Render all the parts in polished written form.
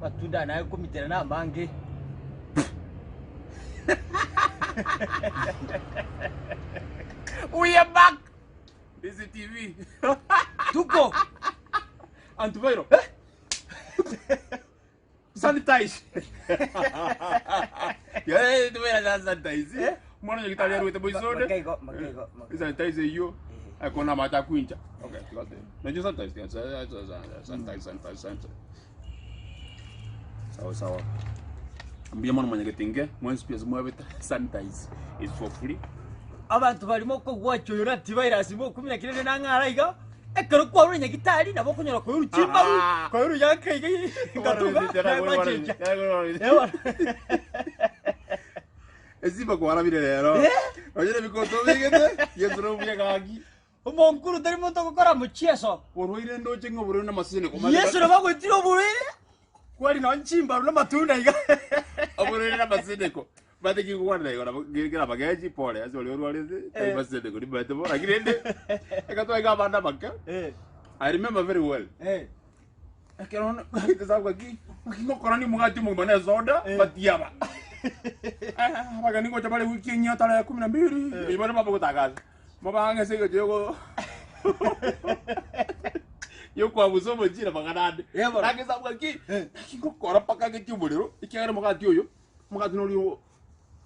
Amatunda aya naye komitera na amange. We are back. This is TV. Tuko. Antiviral. Sanitize. Yeah, tubera za sanitize. Eh? Mwana nyagitari arwete boisode. Makaigo, makaigo, makaigo. Sanitize iyo. Eh. Akona mata kwincha. Okay, got it. Nacho sanitize, sanitize, sanitize, sanitize. Sawa sawa. Mbuya mono mwanyagetinge, mwensi pi ase mwabete sanitize is for free. Abanto barimo okogwacha oyo na antivirus mokumia kirende nang'ara iga, ekero kwarure nyagitari nabo okonyora koirwa chimbaru, Ah. koirwa yanka iga ngatuga naye Ewa. Esimba kwarabire rero. Eh? Onyore ebikoto obegete, Yeso nobuya gaki. Omonkuru tari monto ogokora mochieso. Orwaire ndoche ng'a oborwaire namaseseni komanya. Yeso nabo agoitire oborwaire, kwari nonye chimbaru na amatunda iga. Oborwaire namaseneko. Bate kigokwanera igo nabo kera abagechi pole ase oria orwarete, tari Eh. maseneko nimanyete bo, lakini rende ekero twaiga abande abake, Eh, I remember very well. eh. Ekero nagete ngaki ngaki ngokora nimogati omogima na esoda Eh. batiaba. Eh, abageni ngocha bare wiki eng'ia tarehe kumi na mbili, Eh. eyio bare bagotangaza. Mobange ase engencho yogo yokwabusa omochie magana ande. Eh, bono. Naki nsabu ng'aki, Eh. naki ngokora mpaka ngetie omorero, ekiagera omogati oyo, omogati noria o-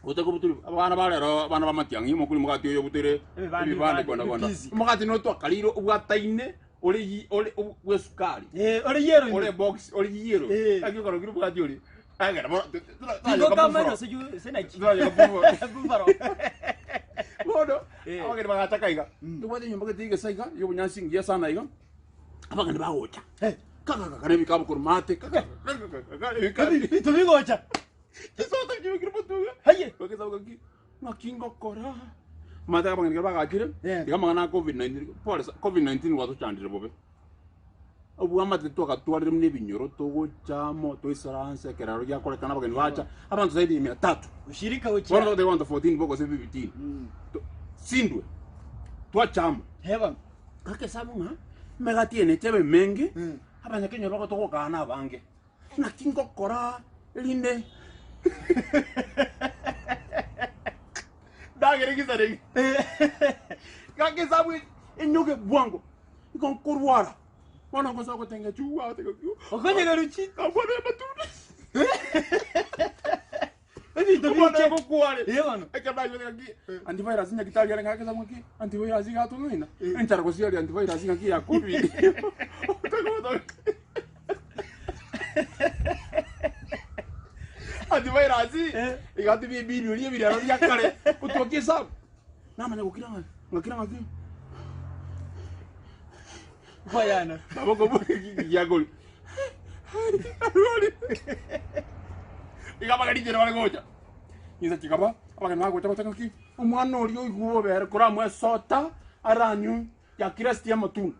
otakobutorwa abana ba rero abana ba matiang'i mokori omogati oyo obutoire Ebibande, ebibande ebibande, konda konda. ebipisi. Omogati noro twakarire obwataine ore yi ore o- bwa esukari. Eh, ore yellow ime. Ore ebox ore yellow. Eh. Naki okarokire omogati oria, agera bono to- to- Nigo torayoka kama buffalo. ase ju- se naki. Torayoka buffalo. Buffalo. Bono Eh. abageni bagachaka iga tobwate enyomba gete igesa iga ya obonyansi engiya sana iga abageni bagocha Eh. kakakaka na ebikabu korwa maate kakakaka ebikabu Ebinto bigocha. chisoda chibekire motwe iga Aye. bagesabu ng'aki ng'aki ngokora omanyete abageni ekero bagachire Eh. iga amang'ana a covid 19 pole sa covid 19 gwatochandire bobe. Obwamate twagatwarire buna ebinyoro togocha amo toisaranse ekerero giakorekana abageni bacha abanto zaidi ya mia tatu. Ushirika gochia. Bono togoteba abanto 14 bo gose 15. To- Sindwe twacha amo. Heaven. Gaki esabu ng'a emegati eye neche ebe emenge Mm. abanyakenyoro bagotogokana abange. Naki ngokora erinde ndagere gisaregi. Gaki esabu enyoge bwango. Igo nkorwara, bono ngosa gotenga chugwa goteba ki Okonyegeru chi. Omwana amatunda. Ebinto Omwana binche. gokware. Eh, bono. Ekero naigwete ng'aki antivirus nyagitari are ng'ake ng'aki antivirus iga atong'aina. Enchara gosiaria antivirus ng'aki ya covid. Antivirus Eh. iga atibia ebini oria ebirero bia kare otwokie esabu. Namanya gokira ng'a ngakira ng'aki Kwayana. nabo giakori iga abageni inchera bare gocha insa chikaba abageni bagocha gocha ng'aki omwana oria oigwe obere koramwa esota aranywe ya crest ya amatunda.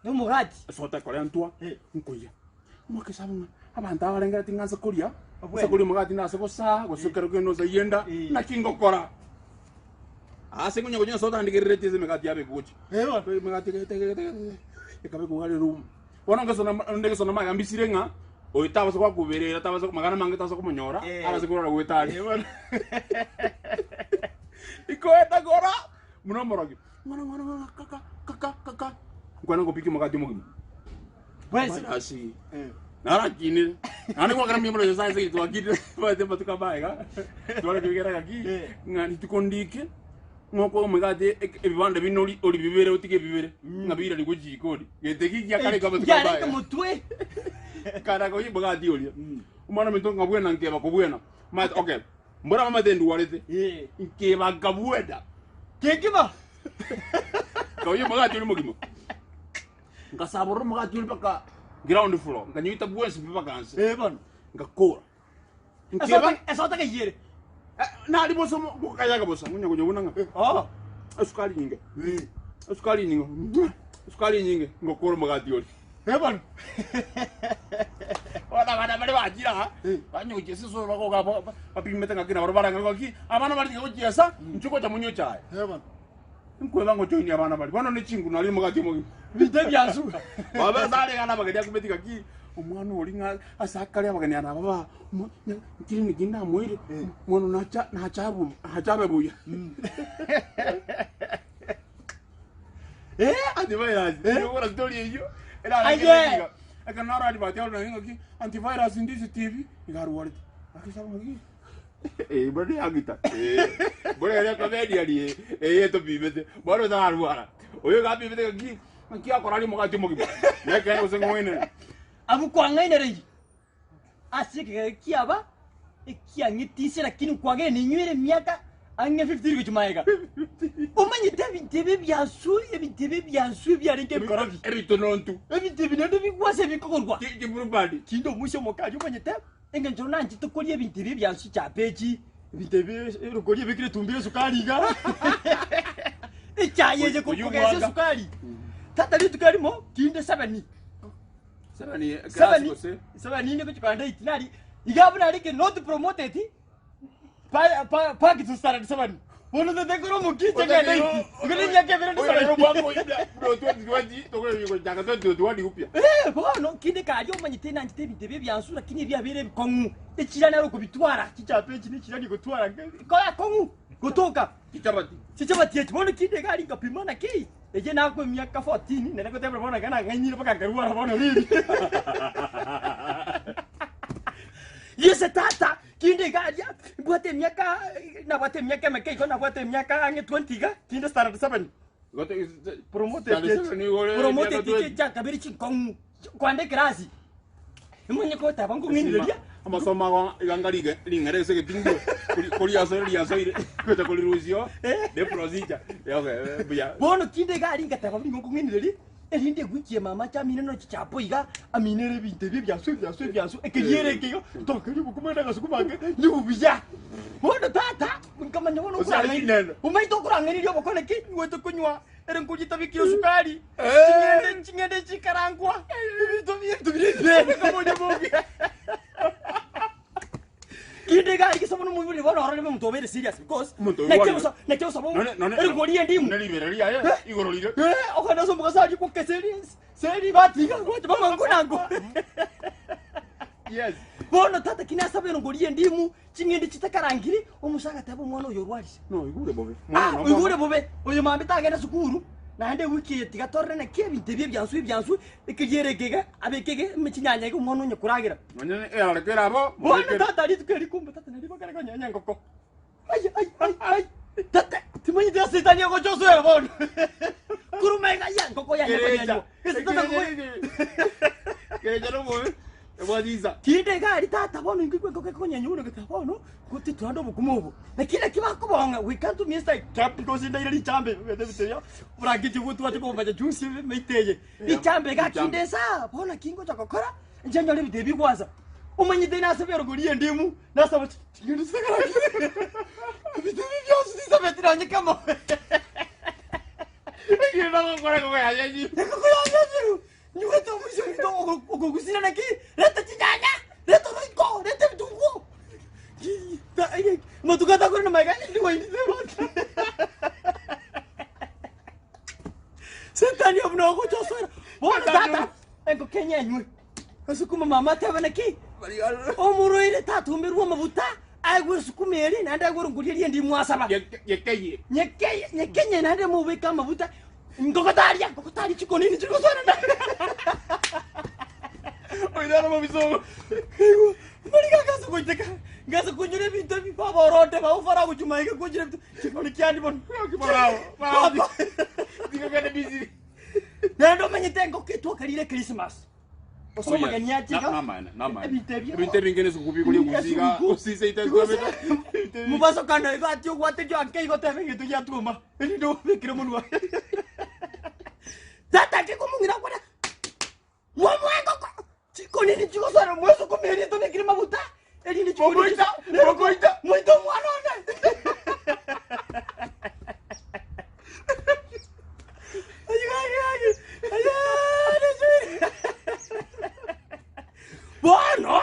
Nomogati. Esota ekorentwa, Eh. nkoyia. Omwaka esabu ng'a abanto aba barengereti ng'a nse koria, Obwene. nse koria omogati nase gosaa, gose ekero kende nse yenda, Eh. naki ngokora? Ase nkonya konywa esota ndigerereti ase emegati yabekwa gochia. Eh, bono. Emegati egete egete egete, ekabekwa iga room. Bono ngesona onde gesona magambisire ng'a oyo tabasa gwakuberera tabasa magana amange tabasa komonyora, Eh. abase korora goeta aria. Eh, bono. Ikoenda kora buna omorogi. Ng'ora ng'ora ng'ora kaka kaka kaka. Nkwana ngopika omogati omogima. Bwensi. Basi. Eh. Narakinire. Naende gwakera mbuya mono Nyasaye ase egento twakinire. Maete amatuko amaye iga. Tware koigera gaki. Eh. Ng'a rituko ndike. Ng'okwa omogati eke- ebibanda bine ori ori bibere otige bibere. Ng'a birari gochika ori. Gento eki giakare iga amatuko amaye. Yarenge motwe. Kara koyia omogati oria. Omwana ominto ng'a nkeba kobwena. Maete okay. Mbora bamate ndwarete. Eh. Nkeba nkabwena. Kegima. Kaoyia omogati oria omogima. Nkasaborora omogati oria mpaka ground floor. Nkanyoita bwensi pi mpaka nse. Eh, bono. Nkakora. Nkeba Esota esota keyere. eh, nari bosa mo- gokayaga bosa ngonya konya buna ng'a Oh. esukari nyinge. Esukari nyinge. Esukari nyinge ngokora omogati oria. Eh, bono. Bono abana baria bachire aa, banya gochiesa ase bagoka ba- ba- bapimete ng'aki nabo barang'ana ng'aki, abana baria tiga gochiesa, inchuo gocha monywe echae. Eh, bono. Nkweba ngochoinia abana baria. Bono ne chinguru nario omogati omogima. Binto ebiansu. Baba ase are iga nabageni akumeti gaki, omwana oria ng'a ase akare abageni aba nabo ba mo- nya- clinic namoire, mono nacha nacha abu nacha abe buya. Eh? Antivirus, Eh? nigo story eyio, Aye. erarenge iga. Ekero naro advert yarure naende ng'aki, antivirus ndisi TV, iga arwarete. Akisaba ng'aki, Eh, mbona yagita. Eh, mbona yari comedian eh, eh topimete. Mbona otararwara. Oyo gapimete ng'aki, ng'aki akorari omogati omogima. Nekene gose ng'oenene. Abwo kwang'ainereiri ase ekegega kiaba ekiang'etise, lakini kwagenda inywere emiaka ang'e 15 gochia magega. Omanyete ebinto ebi ebiansu, ebinto ebi ebiansu ebiarenge ebikorobi. Ebitonontu. Ebinto ebi naende bigwase ebikogorwa. Chiblue-band. Kinde omoisia omokari omanyete, engencho nanchete koria ebinto ebi ebiansu chichapechi, ebinto ebi erokori ebekire etumbi ya esukari iga. Echae eye Oyio kogesa omwaka. esukari. Tata rituko erimo, kinde sebeni. Sebeni class Sebeni, gose. sebeni inde gochia kogenda eight nari iga abwo narenge not promoted pa pa back to standard seven. Bono tete kore omokiche ngende eight. Igo ne emiaka ebere ndi sebeni. Eh, bono kinde karia omanyete nanchete ebinto ebi ebiansu lakini ebiabeire ebikong'u. Echira naro okobitwara, chichapa echi nechira rigotwara koya kong'u gotoka. Chichabati. Chichabati echi bono kinde iga aria nkapima naki eye nakwa emiaka 14 nere ngotebera bono iga nang'ainire mpaka nkarwara bono riri. Yese tata kinde iga aria mbwate emiaka nabwate emiaka emeke igo nabwate emiaka ang'e 20 iga kinde standard 7 promoted promoted chiakabere chinkong'u kwande ekerasi Nimonye goteba nkong'ainereria. Amasomo ago iga anga rige ring'ere ase egetingo koriasoire riasoire gocha korirusia oo ne procedure okay mbuya. Bono kinde iga aria ngateba buna nigo nkong'ainereria, erinde egwichie mama ache amine nonya chichapo iga, aminere ebinto ebi ebiansu ebiansu ebiansu, ekeyiere eke iga, ntokerie obokima naende agasukuma ake, nyigwe buya. Bono tata, nkamanya bono Gose are okorang'ainereria, chineno. omanyete okorang'ainereria obokone ki, ngoete konywa ere nkoria etabekire esukari, Ching'ende ching'ende chikarangwa ebinto binto bire ebibe. Kinde iga arige somo nomoibori bono orore omonto obeire serious because Omonto naki oigwanire. ogosa naki ogosaba None- none- ere koria endimu None ribera riaye igoro rire. Eh, okogenda ase omogaso aria gwokeseri seri batiga gwacha bamangu nango Yes. bono tata kina asabe ngoria endimu Ching'ende chitakarangiri, omusa agateba omwana oyo orwarise. No, oigure bobe. Ah, Mwana oigure bobe. Oyo mambia tagenda sukuru, naende ewiki eye tiga torore naki ebinto ebi ebiansu ebiansu, ekeriere eke iga, abeke iga, ime chinyanya iga omwana onye koragera. Nonye erare kere abo. Bono tata rituko eri kumbe tata nari bakare konyenya engoko. Ai, ai, ai, ai. Tata, timanyeti ase setani ogocha osoera bono. Kuruma iga ya engoko yanya Kerecha. konyenywa. Ase tata ngoko- Kerecha nobobe. Ebwatisa. Tinde iga aria tata bono inki gwenka konyenywa buna gete bono goti twande obokima obo. Naki naki bakobong'a we can't miss the cap because ndaire richambe bete bite yo. Burangeti obwo twache kobacha juice meite eye. Richambe iga Richambe. kinde nsa bono naki ngocha gokora inche nyore ebinto ebi kwanza. Omanyete nase berogori endimu nasaba ching'ende chisakarangire. Ebinto ebi bionsi tisabeti nonye kemo. Ekero bagokora engoko yanyenyirwe. Engoko yanyenyirwe. Nyugete omoisia ominto okogusira naki, reta chinyanya, reta oroiko, reta ebitunguo. Matuko atakure na magega nigo oinite Setani abwo nigo ogocha osoera. Bono tata, engoko enyenywe. Esukuma mama atebe naki, omorwaire tatomerwe amabuta, aegwe esukuma eria naende aegwe erongori eria endimu asaba. Nyekeye. Nyekeye, nyekenye naende mobeke amabuta, Nkoko taria, nkoko taria chikonini chiri gosoerana. Oitara mobisogo. Igwa, mariga ngase goiteka, ngase konyora ebinto ebi baba orode bagofara gochia magega konchera ebinto chikoni kiani bono. Bravo. Bravo. Baba. Tiga kende Misiri. Naende omanyete engoko etwakarire Christmas. Ase omogeni ache iga. Namaene, namaene. Ebinto ebi. Ebinto ebinge nesukuku bikoria gusiga, Esukuku. gusisa itakwebeta. Mobasokano igo ati ogwate gio ake igo otebe egento giatwoma. Erinde obekire omonwa. Tata ake komong'ina akwane, Mwamoa engoko! Chikonini chigosara mweso komeria tobekire maguta, erinde chikonini Mogoita, chisa- mogoita. Moita omwana one. Ay, ay, ay, ay, ay, Bono,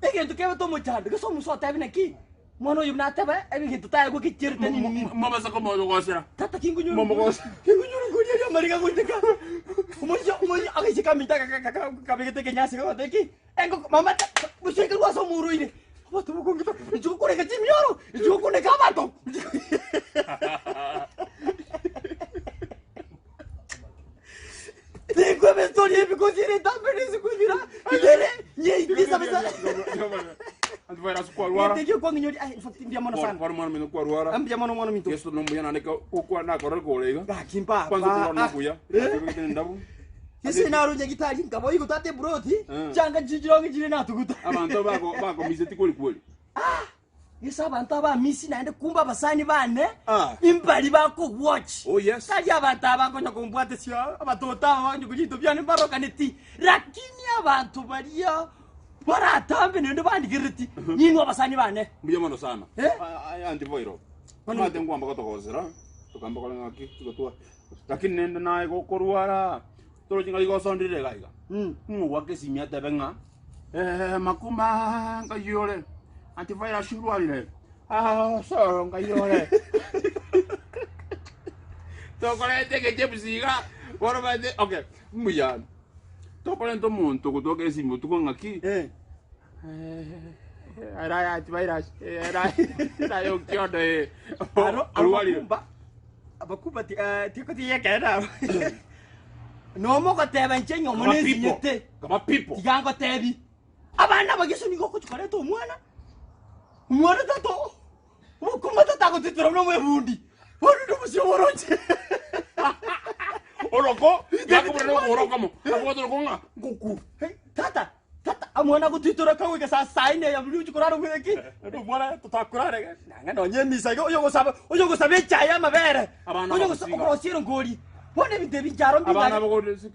egento kebete omochando, gese omusa otebi naki? Omwana oyo buna ateba ebinto taegwe gechiarete nini nini. Mobasa komogosera. Tata kingunyuru. Momogosa. Kingunyuru ngoria ria amariga goiteka. Omoisio omoisio agaise kaminta kabegete ekenyasi gagoteba ki? Engoko mama bosoike rwa ase omoroire. Abanto bokongita inche gokoreka chimioro, inche gokoneka abanto. Tinkweba estory eye because ere entambe nese kwebira ere nyeitisa bisa. Antivirus kwarwara. Egento ekio kwang'inyoria ai in fact mbuya mono sana. Kwari mwana mino kwarwara. Mbuya mono mwana ominto. Yesu nombuya naende kokwa nakorora kore iga. Gaki mpapa. Kwanza kurora Ah. nobuya. Eh? Tebegete endabu. Ase naro nyagitari nkaba igo tata ebroti Eh. changa nchichironge chire natuguta. Abanto bako bakomiseti kweli kweli. Yeso abanto abamisi naende kumbe abasani bane Ah. imbari bakogwatch. Oh, yes. Tari abanto aba nkonya kombwatesia abatoto aba banyokoria ebinto biane mbarokaneti lakini abanto baria baratambe naende bandigerereti ninwe abasani bane. Mbuya mono sana. Eh? Antiviral. Bono- Mate ngwamba gotogosera. Tokamba kore ng'aki tigotwa. Lakini nende naye gokorwara. Torochi ng'a igo osondire iga iga. Ng'o gwaka esimi atebe ng'a eh, makuma nkai ore antivirus orwarire ah, osoro nkai ore tokoreta egechebusi iga bono bate okay mbuya tokorenta omonto gotoka esimi botuko ng'aki Eh. era antivirus era era yokiondo eh Aro orwarire abakumba abakumba ti eh, tikotiyekerera abo. Nomogoteba inche ng'a Kaba omone people nsinyete. kaba people Tiga ngotebi. Abana abageso nigo ogochia koreta omwana, omwana tata omokong'u tata agotitora buna omoebundi. Bono onde omosio oboroche. Oroko yakobora nokogoro okomo abwate oroko ng'a ngoku Hey, tata, tata, omwana agotitora kagoika saa saa ine ya buri ochi korara obwire ki? Naende omwana totakorara iga, nang'e nonye emisa iga oyogosaba oyogosaba echae ya amabere, Abana oyogosa bagosiga. okorosia erongori. Bono ebinto ebi inche aro Abana mbing'ake.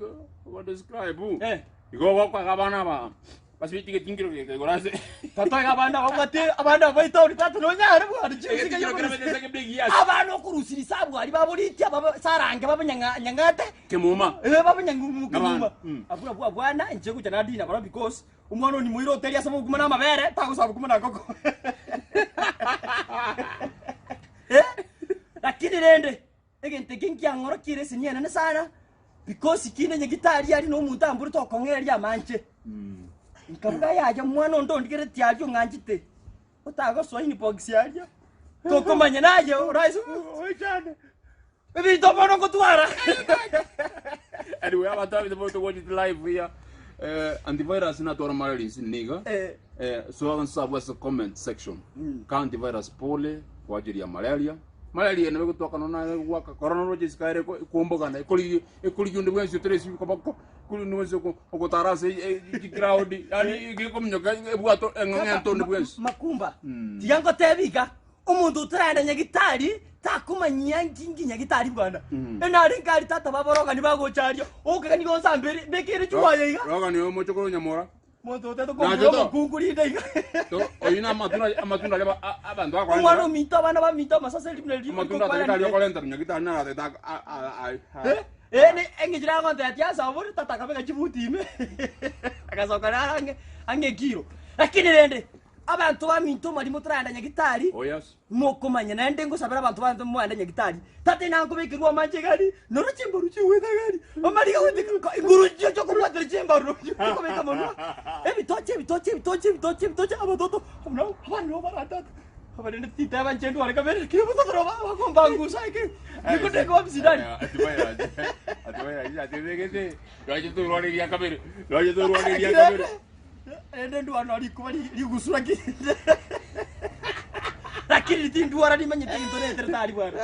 bagodescribe Eh. igo gokoega abana aba basibetie egetingiro geke igoro ase Tata iga abana babwate abana baito ori tata nonyare bwana chisika Egetingiro kere yokorisia. banyeseke big years. Abana okorusiria sabu aria baboritie ababe sarange babe nyang'a nyang'ate Kemuma. eh babe nyang'u kemuma. Abana, mm. Abwo nabwo abwana inche gocha nadina barabwo because omwana one moire oteria ase obokima na amabere tagosaba bokima na nkoko. Eh, lakini rende Egento eke nkiang'orokia ere eseni enene sana, because kinde nyagitari aria na omonto amborete okong'ereria amanche. Nkabuga yaya omwana onde ondigeretie aria ong'anchete, otagosoa inbox aria, tokomanya naye oraise oichane, ebinto bono ngotwara. Anyway, abanto abete bote watch it live here. Eh, antivirus natwara malaria niga. Eh. Eh, so nsabu ase comment section. Ka antivirus pole kwa ajili ya malaria. Malaria nabo egotwaka nonya na egwaka korona oroche isiko ere ekombogana ekorigia ekorigia onde bwensi otari ase koboko ekorigia onde bwensi ogotara ase chiground yaani gekominyoka ebwate eng'ang'ente onde bwensi. Makumba, tiga ngotebi iga, omonto otaragenda nyagitari takomanyia nki nki nyagitari bwana. Enare nkari tata baborogani bagocha aria, okega nigo nsambere mbekere chigwaya iga. Rogani oyo omochokoro onyamora. Monto otete Nache kobua to. omokungu rinde iga. To oyio na amatunda amatunda aria ba- a- abanto Omwana bakorentera ominto abana baminto amasase eri buna riria amatunda atagete aria okorentera nyagitari naratete ak- a- a- a- a- Eh, ne eng'encho nagontebia tiasa obore tata akabeka chibuti ime agasoka naro ang'e ang'e ekiro. Lakini rende abanto baminto marimo toragenda nyagitari Oh yes. Mokomanya naende ngosabera abanto bande moende nyagitari, tata inankobekerwa amache gari, noro chimbaru chigwete gari, amariga gote inguru chio chiokobwatera chimbaru chikobeka monwa, ebitoche ebitoche ebitoche ebitoche ebitoche abatoto abana abana nabo baratata abarende titeba inche ndware kabere lakini abatoto nabo bakombangusa eke niko ndeko obisidani. Rende ndwara rikuba rigusura ki lakini tindwara nimanyete egento netere tari bwana.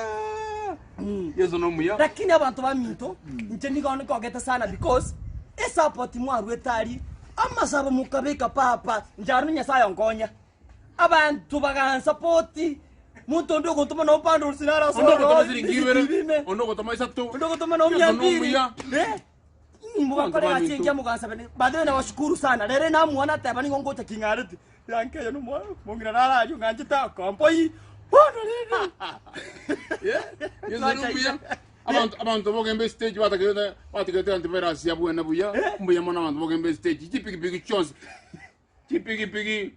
Yeso nomuya. Lakini abanto baminto inche nigo nkogete sana because esupport mwaruete aria amasabo mokabeka papa inche aria Nyasaye onkonya abanto bagansapoti monto onde ogontoma no bundles naro ase Onde ogotoma ororo, siringi ibere, ibime. onde ogotoma isato. Onde ogotoma no Yeso mia mbili. nomuya. Eh? Mugakora egasi engiya mogansabera. By the way nabashukuru sana. Rero namwana ateba nigo ngocha king'arete. Yankeyo nomwana mong'ina naro aria ong'anchete akompoi. Bono rende. Yeso nomuya. Abanto abanto bogemba estage batakete batigete antivirus yabwene buya. Mbuya mono abanto bogemba estage chipikipiki chionsi. Chipikipiki.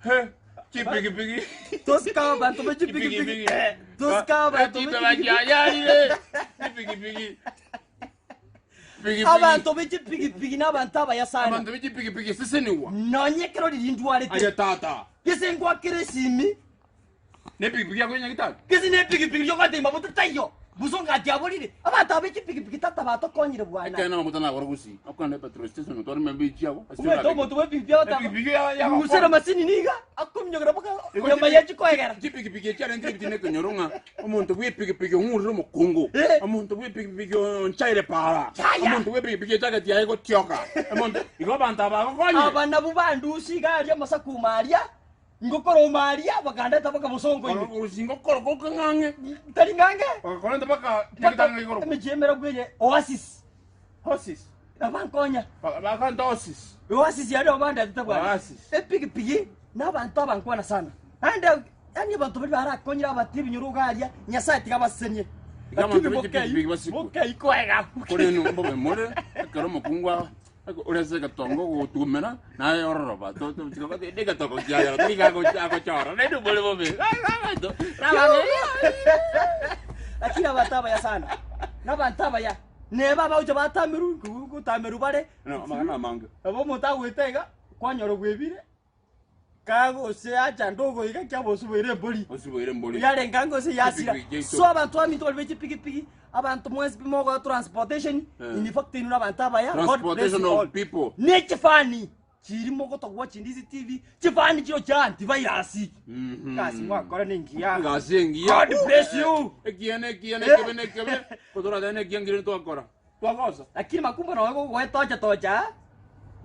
He. Chipigipigi. Tosika abanto be chipigipigi. Tosika abanto be chipigipigi. Chiayarire. Chipigipigi. Pigipigi. Abanto be chipigipigi na abanto abaya sana. Abanto be chipigipigi seseniwa. Nonye ekero riria ndwarete. Aye tata. Gese ngwakere esimi. Nepigipigi yako nyagitari. Gese nepigipigi riogotebi mabuta taiyo. Buso ngati aborire. Abanto aba echipigipigi tata batokonyire bwana. Ekero namaguta nagora gusii. Okogenda epetrol station otware maybe chiago. Omanyete omonto bw'epigipigi agoteba, Epigipigi ya- ya- Ng'usera masini niga akominyokera mpaka Igo nyama chipi- ya chikoegera. Chipigipigi echiarentire ebitina ekenyoro ng'a omonto bw'epigipigi ong'urire omokungu, Eh. omonto bw'epigipigi onchaire para, Yaya. omonto bw'epigipigi echageti yaye gotioka, omonto igo abanto aba bagokonyire. Aba nabwo bandusia iga aria amasakuma aria, ngokoroma aria, bakandeta mpaka bosongo ime. Orusingo okoroka okang'ang'e, Tari ng'ang'e. bagakorenta mpaka Mpaka nyagetanga igoro. emechie emerobwo eye Oasis. Horses. Abankonya. Bakanta horses. Oasis yari obandetete bwana. Oasis. Epigipigi nabanto abankwana sana. Naende yaani abanto baria barakonyire abati ebinyoro iga aria, Nyasaye tiga abasesenie. Iga abanto Lakini be chipigipigi basikwe. mokei koega. Korende mbobe more, ekero omokungu a- ore ase egetongo ogotumera, naye ororoba. To- to- tiga bate- ne egetongo kiayora, tari iga ago- agochora. Naende more bobe. Abanto, Lakini abanto abaya sana. Nabanto abaya. Neba abagocha batamerwe, ngotamerwa bare. No, amang'ana amange. Nabo omonto agoeta iga, kwanyora bwebire, kagose acha ndogo iga kiabosuboire embori. Osiboire embori. Yarenge ange gose yasira. Chipigipigi chiaito. So abanto baminto baria be chipigipigi, abanto mwensi pi mogoa transportation, Eh. in fact inwe nabanto abaya, God bless Transportation you of all. people. Ne chifani chiri mogotogwa chindi TV, chifani chiro chia antivirus. Gasi mwakora nengiya. Egasi engiya. God bless you. Ekiene ekiene Eh. ekebe na ekebe. Kotoratebe na ekiangire twakora. Twagosa. Lakini makumbo noe gogoetocha tocha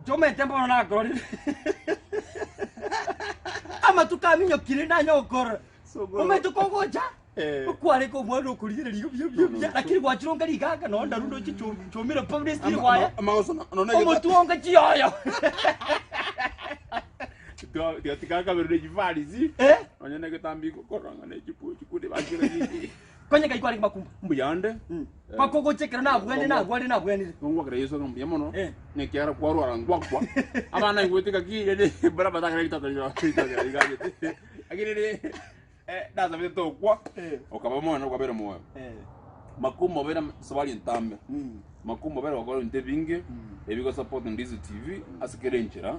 chomete mbono nakorire amatuko aminyokire nanyokora omanyete kogocha Eh. okwareka omwana okorigereria igo buya buya buya lakini gwachironga rigaka nonye ndaru ndoche chomire public kwaya Amagoso none omotwe onga chiyoyo Tiga kabere ne chifarisi. Eh? Onye ne getambi gokoranga ne chipu chikude bakira giki. Konya kai kwarenge makumba. Mbuyande. Bakogochekera nabwene nabware nabwenire. Ngwakera Yesu ng'a mbuya mono. Eh. Nekiagera kwarwara ngwakwa. Abana ngweteka ki rende bara batakera ritoke riro ritoke rigagete. Lakini ri eh nasabete tokwa. Eh. Okaba moyo okabera moyo. Eh. Makumbo bera sabari entambe. Makumbo bera gokora ebinto ebinge ebigo support Ndizi TV ase kera enchera.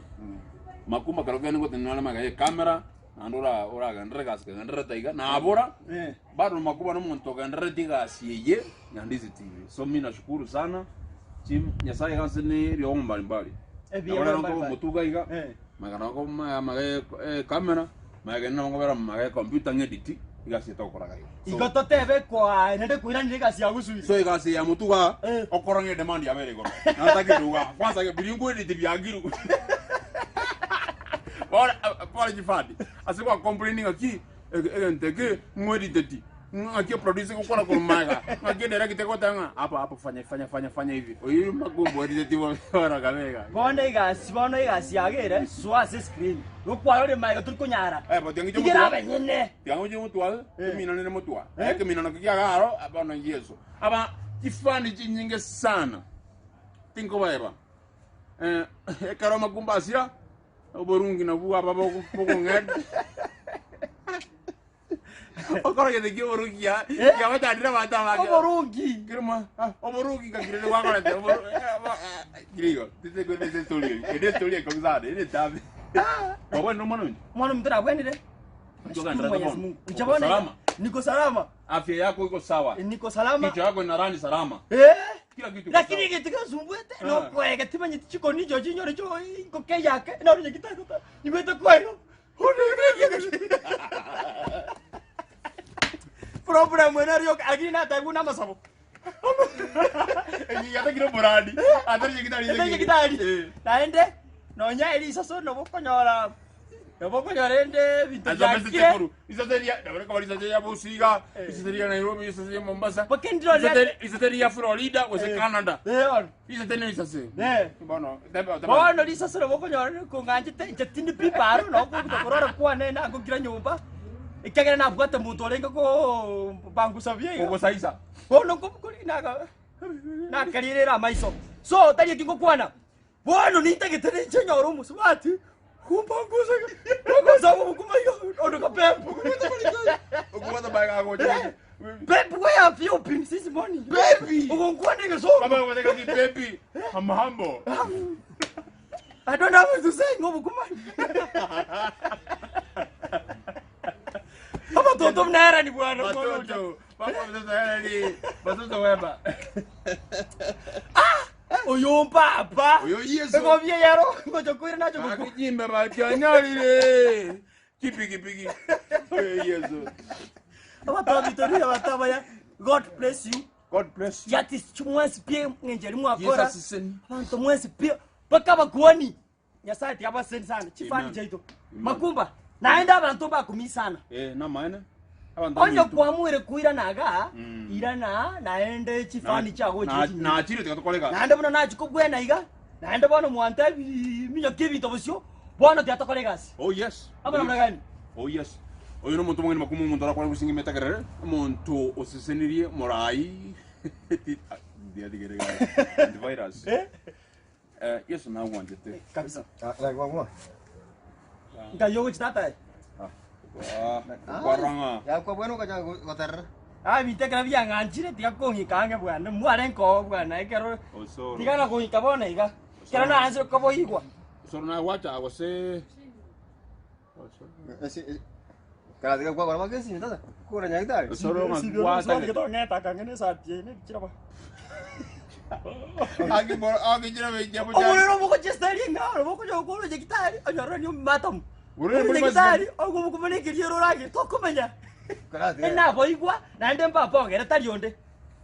Makumbo ekero kende ngotenena are magega ya ecamera naende ora oragenderere egasi kegendererete iga nabora Eh. bado Makuba nomonto ogenderereti egasi eye ya Ndizi TV. So mi nashukuru sana chi Nyasaye iga ase ne eriogo mbalimbali. Ebiegwa Nabo rero mbalimbali. nkoba omotuga iga Eh. magega nabo nkoba magega ya ecamera magega nabo nkobera magega ya ecomputer ng'edit egasi eye togokoraga iga. So- Igo totebe koa naende koiranera egasi ya gosuire. so egasi ya motuga Eh. okora ng'a edemand yabere igoro natake ruga kwanza biri nkwedit biangiru bono bono chifandi ase gwa complain ng'aki egento eke ng'wediteti ng'aki eproducer egokora korwa magega ng'aki edirector egoteba ng'a hapa hapa fanya fanya fanya fanya hivi oyio mpaka omwediteti bono kabega Bono egasi bono egasi yagere soa ase escreen. Nokwarore magega tori konyara. Eh, but tiga Igere abenyene. Tiga ngochie motware, Eh. eminano ere motware. Eh. Ekeminano kiaga aro, bono Yeso. Aba chifani chinyinge sana. Tinkobaeba. Eh, ekero amakumba asira, oborungi nabwo aba bogo- bokong'eta. Okora gete kia oborungi kia, Eh. kiabatandire abanto abange. Oborungi. Kirimo, ah, oborungi ngakire gwakorete, oboru- eh, bo- eh, kirigo. Titekwete story eye. Ere story ekong'u sana, ere entambe. Kwabwanire omwana oino? Mwana ominto nabwenire. Nashukuru Nashukuru Mwenyezi Mungu. Uko Nche salama? Niko salama. Afya yako iko sawa. Niko salama. Kichwa yako ina rani salama. Eh. Kila kitu iko Lakini sawa. gete gasumbuete Ah. no kwega timanyeti chikoni icho chinyore cho ngoke yake naro nyagitari nibete kwega. Problem ena rioka lakini nataibu namasabo. Yatakire omorandi. Atari nyagitari. Ete nyagitari. Eh. Naende nonya erisaso nabo okonyora nabo okonyora ende ebinto Aza biakire. bese Isase ria, ndabona kaba isase ya Busiga, Eh. isase ria Nairobi, isase ya Mombasa. Paka ndiro ria- Isase isase ria Florida, gose Eh. Canada. Eh, bono. Isase ne isase. Eh. Bono, teba teba. Bono risase nabo okonyora kong'anchete inche tindi pi paro nokobuta korora kwane nangokira nyomba ekiagera nabwate monto orenge koo bangusa buya iga. Kogosaisa. Bono nkobokori naga nakarierera amaiso. So tari eki ngokwana, bono nintagete ninche nyore omosubati. Kumpangusa. Kumpangusa obokuma igo ondoka Pep. Okubwata maega agocha. Pep, where have you been since morning? Baby! Ogonkwana egesongo. Baba goteka ki baby. I'm humble. I don't have what to say ng'obokuma. Abatoto mnaerani bwana. Watoto, baba mtoto yani, watoto wema. Oyo mpapa. Oyo Yesu. Egobia yaro ngocha koira nacho gokwa. Akijimba bachanyarire. Chipigipigi. Oyo Yesu. Abatoto bitorire abatabaya. God bless you. God bless you. Yati mwensi pie ng'encheri mwakora. Jesus is in. Abanto mwensi pie mpaka abakuani. Nyasaye tiga abaseni sana. Chifani Amen. chiaito. Amen. Makumba. Naende abanto mbakumii sana. Eh, na maana. Abantu Onye baminto. kwamwire koirana iga, Mm. irana naende chifani chiago Na- chire chinyinge. nachire tiga tokoreka. Naende buna nachia kobwena iga, naende bono mwantebi minyokia ebinto bosio, bono tiga tokore egasi. Oh yes. Amo namna gani? Oh yes. Oyo nomonto omong'ina makumu omonto orakore gosinga emetagerere, omonto osesenirie morai. Ndiatigere gaki. Antivirus. Eh? Eh, Yeso nagwanchete. Kabisa. Ah, like wa wa. Nkai ogochi tata aye. Kwarang'a. Ya kwa bueno kacha gotarra. Ah, ebinto ekero biang'anchire tiga kong'ika ang'e bwana, mware nkoo bwana ekero Osoro. tiga na kong'ika bono iga. Ekero naanchire koboigwa. Osoro nagwacha gose Esi kara diga kwa kwa kesi tata. Kura nyagitari. Osoro ng'akwata. Tong'eta kang'e ne esati eye nebichira ba. Aki boro aki jira beja boja. Omorero obogochia esitari eng'ao, obogochia gokora nyagitari, onyorore ni omatamu. Orore Ore muri nyagitari, ogobokomana ekeriero orage, tokomenya. Kara diga. Enaboigwa, naende mpapa ogere tari onde.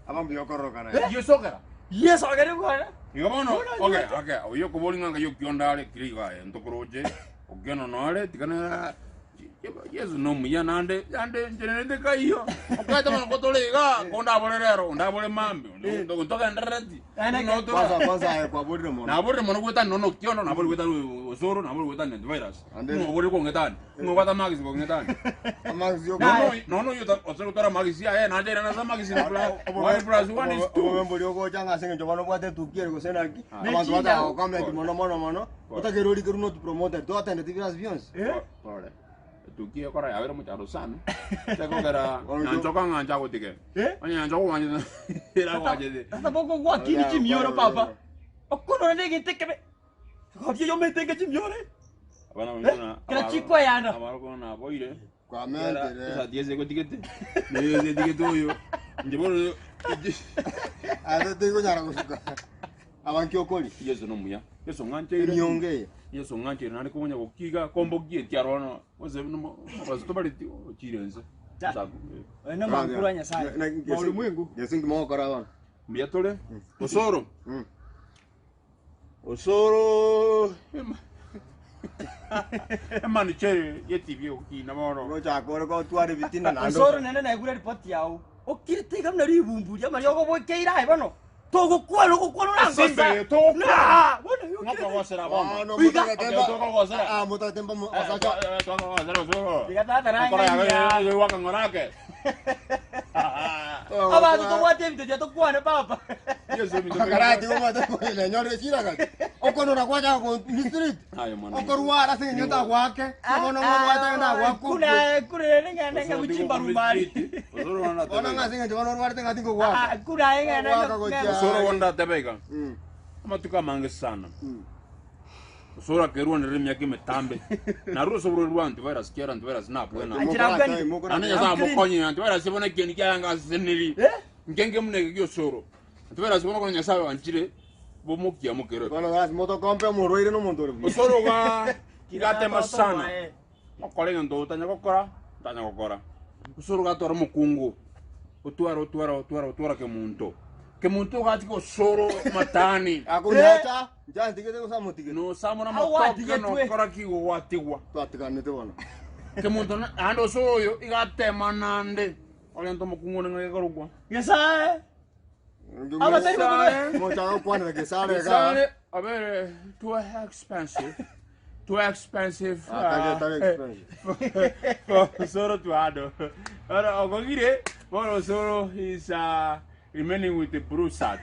Abambi yokorokana. Yesokera. Yeso ogere bwana. Igo bono Bono okay nyote. okay oyo kobori ng'a ng'ai okionda are kire iga aye ntokoroche okiona nore tigana Yeso nomuya naende naende inche nende kaiyo okaete bono kotore iga kondabore rero ondabore mambia onde ntogenderereti Naende Buna otora- Kwanza kwanza aye kwa borire mono. Naborire mono gwetani nono okiondo naborire gwetani osoro naborire gwetani antivirus Ande- ng'o oborire kong'etani ng'o obwate amagisi kong'etani Amazi yo. nono nono oyo osore gotwara amagisi aye nache airane ase amagisi na plus one plus one is two Obobembori ogocha ng'a ase eng'encho bono obwate etuki ere gose naki. Ah. Abanto Ne bataka chinda. gokomenti mono mono mono. Otakeire orike not promoted. Twatendeti birasi bionsi. Eh? Pore. Etuki ekora yabere omochando sana. Tekogera Oyo- nyanchoka ng'a nchagotige. Eh? Onye nyanchoka gwanchete eragwanchete. Tata boko gwakini chimioro papa. Okonora negento ekebe. Gobia yomete enga chimioro. Abana Eh? bamina. Kera chikoyana. Abaroko naboire. Kwamentire. Esati ese egotigete. Neye etigete oyo. Inche bono Ase tigonyara gosuka. Abanki okori. Yeso nomuya. Yeso ng'ancheire. Emionge eye. Yeso ng'ancheire naende konya gokiga kombogie arono. Gose basitobareti ochire ense. Ja. Saku. Oyo nomonkuru wa Nyasaye. Maulimwengu. Yesu nkimogokora bono. Mbuya tore. Osoro. Mm. Osoro. Emanichere yetv egokina bono. Ogochaka ore gotwara ebitina naende. Osoro nende naigure ripoti yao. Okirete iga buna ribumbu ria amaria ogobokeire aye bono. Togokwana ogokwana orangosa. Esimbe, togokwana. Na, bono okirete. Ng'okogosera bono. Bono Oiga. motagete Okay, tokogosera. Ah, motagete mba osacha. Tokogosera osoro. Tiga tata Okora nang'ania. yago wakang'orake. Abanto tobwate ebinto ebiya tokwane papa. Yeso ebinto Karati omate koile nyore chira gati. Okonora kwacha ko mistreat. Aye mwana. Okorwara ase eng'encho tagwake. Bono ng'obwate ng'a gwako. Kuna kuna ng'ana ng'a guchimba rumbari. Osoro wana Bono ng'a ase eng'encho bono orwarete ng'a tingogwaka. Ah, kuna ng'ana Gwaka gochia. Osoro wanda tebeka. Amatuko amange sana. Osoro akerwanera emiaka emetambe. Narwo osobora rwa antivirus kera antivirus nabwena. Anchera bwani. Nane Nyasaye amokonye antivirus bono ekieni kiaye aseseniri. Eh? Nkenge muna eke giosoro. Antivirus bono kono Nyasaye wanchire bomokia mokere. Bono gasi motokompe omorwaire nomonto ore buya. Osoro ga gatema sana. Okore egento otanya gokora, otanya gokora. Osoro gatwara omokungu. Otwara otwara otwara otwara kemonto. Kemonto gatiga osoro matani. Akonyacha, nchatigete gose amotigete. Nosamora Au matoke gwatigetwe. nokora ki gwatigwa. Twatiganete bono. Kemonto naende osoro oyo igatema nande. Orente omokungu one ng'a gekorokwa. Nyasaye. Abatari Gesare. Mochaka gokwanera gesare iga. Gesare abere too expensive. Too expensive. Ah, tari- tari expensive. For Osoro to handle. Ora okogire bono Osoro is remaining with the blue shirt.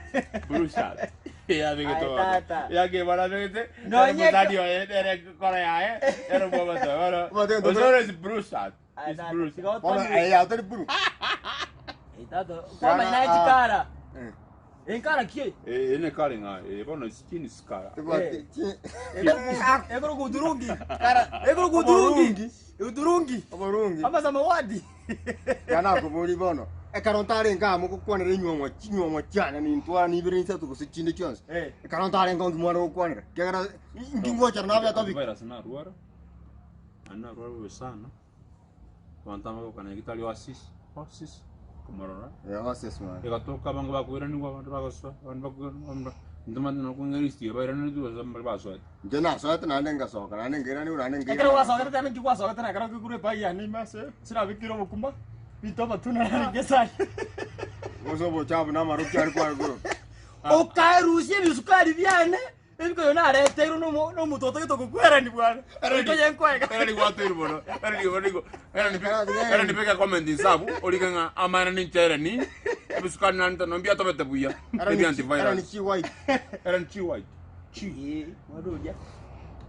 Blue shirt. Yabegete Aye, bono. tata. Yake bono abegete. Nonye Nere mosani oye nere kora yaye nere bwogoto bono. Obote ntoto- Osoro is blue shirt. Aye, Is tata, blue shirt. tiga Bono otonywe. eh ya tari blue. Eh, tata, kwamanya naye chikara. Eh. Enkara ki? Eh ene kare ng'a eh bono skin skara. Tibwati Eh. chi. Ekero kuturungi. Ekero kuturungi. Uturungi. Oborungi. Ama samawati. Yana akobori bono. Ekero ntarenge amo gokwanera enyuomo chinyuomo chiane nintwara nibere insato gose chinde chionsi. Eh. Ekero ntarenge onki mwana gokwanera. Kiagera inki ngochera nabe atobi. Virus narwara. Narwara bobe sana. Abanto abagokana nyagetari oasis, oasis, komorora. Eh, oasis man. Egatoka abange bakoiranigwa, abande bagosoa, abande bakoiranigwa, abande ba- intwe nokong'era list eye bairanetie gose mbare basoete. Inche nasoete naende ngasoka, naende nkairanigwa, naende Ekero nkairana. gwasogete tebe nki gwasogete na ekero kegure ebag yane ime ase sirabekire obokima, binto amatunda narenge esani. Gose obochafu na amaroki aria kware koroka. Okarusia ebisukari biane, Ebikoyo nareteirwe nomo- nomonto otagete gokwerani bwana. Ebikoyo nkoega. Era nigo mono. Era nigo nigo. Era ni era nipeka comment insabu orike ng'a amana ninche ni ebisukari nani tono mbiatobete buya. Era Ebi ni era ni antivirus. chi white. Era ni chi white. Chi. Eh, mwana oria.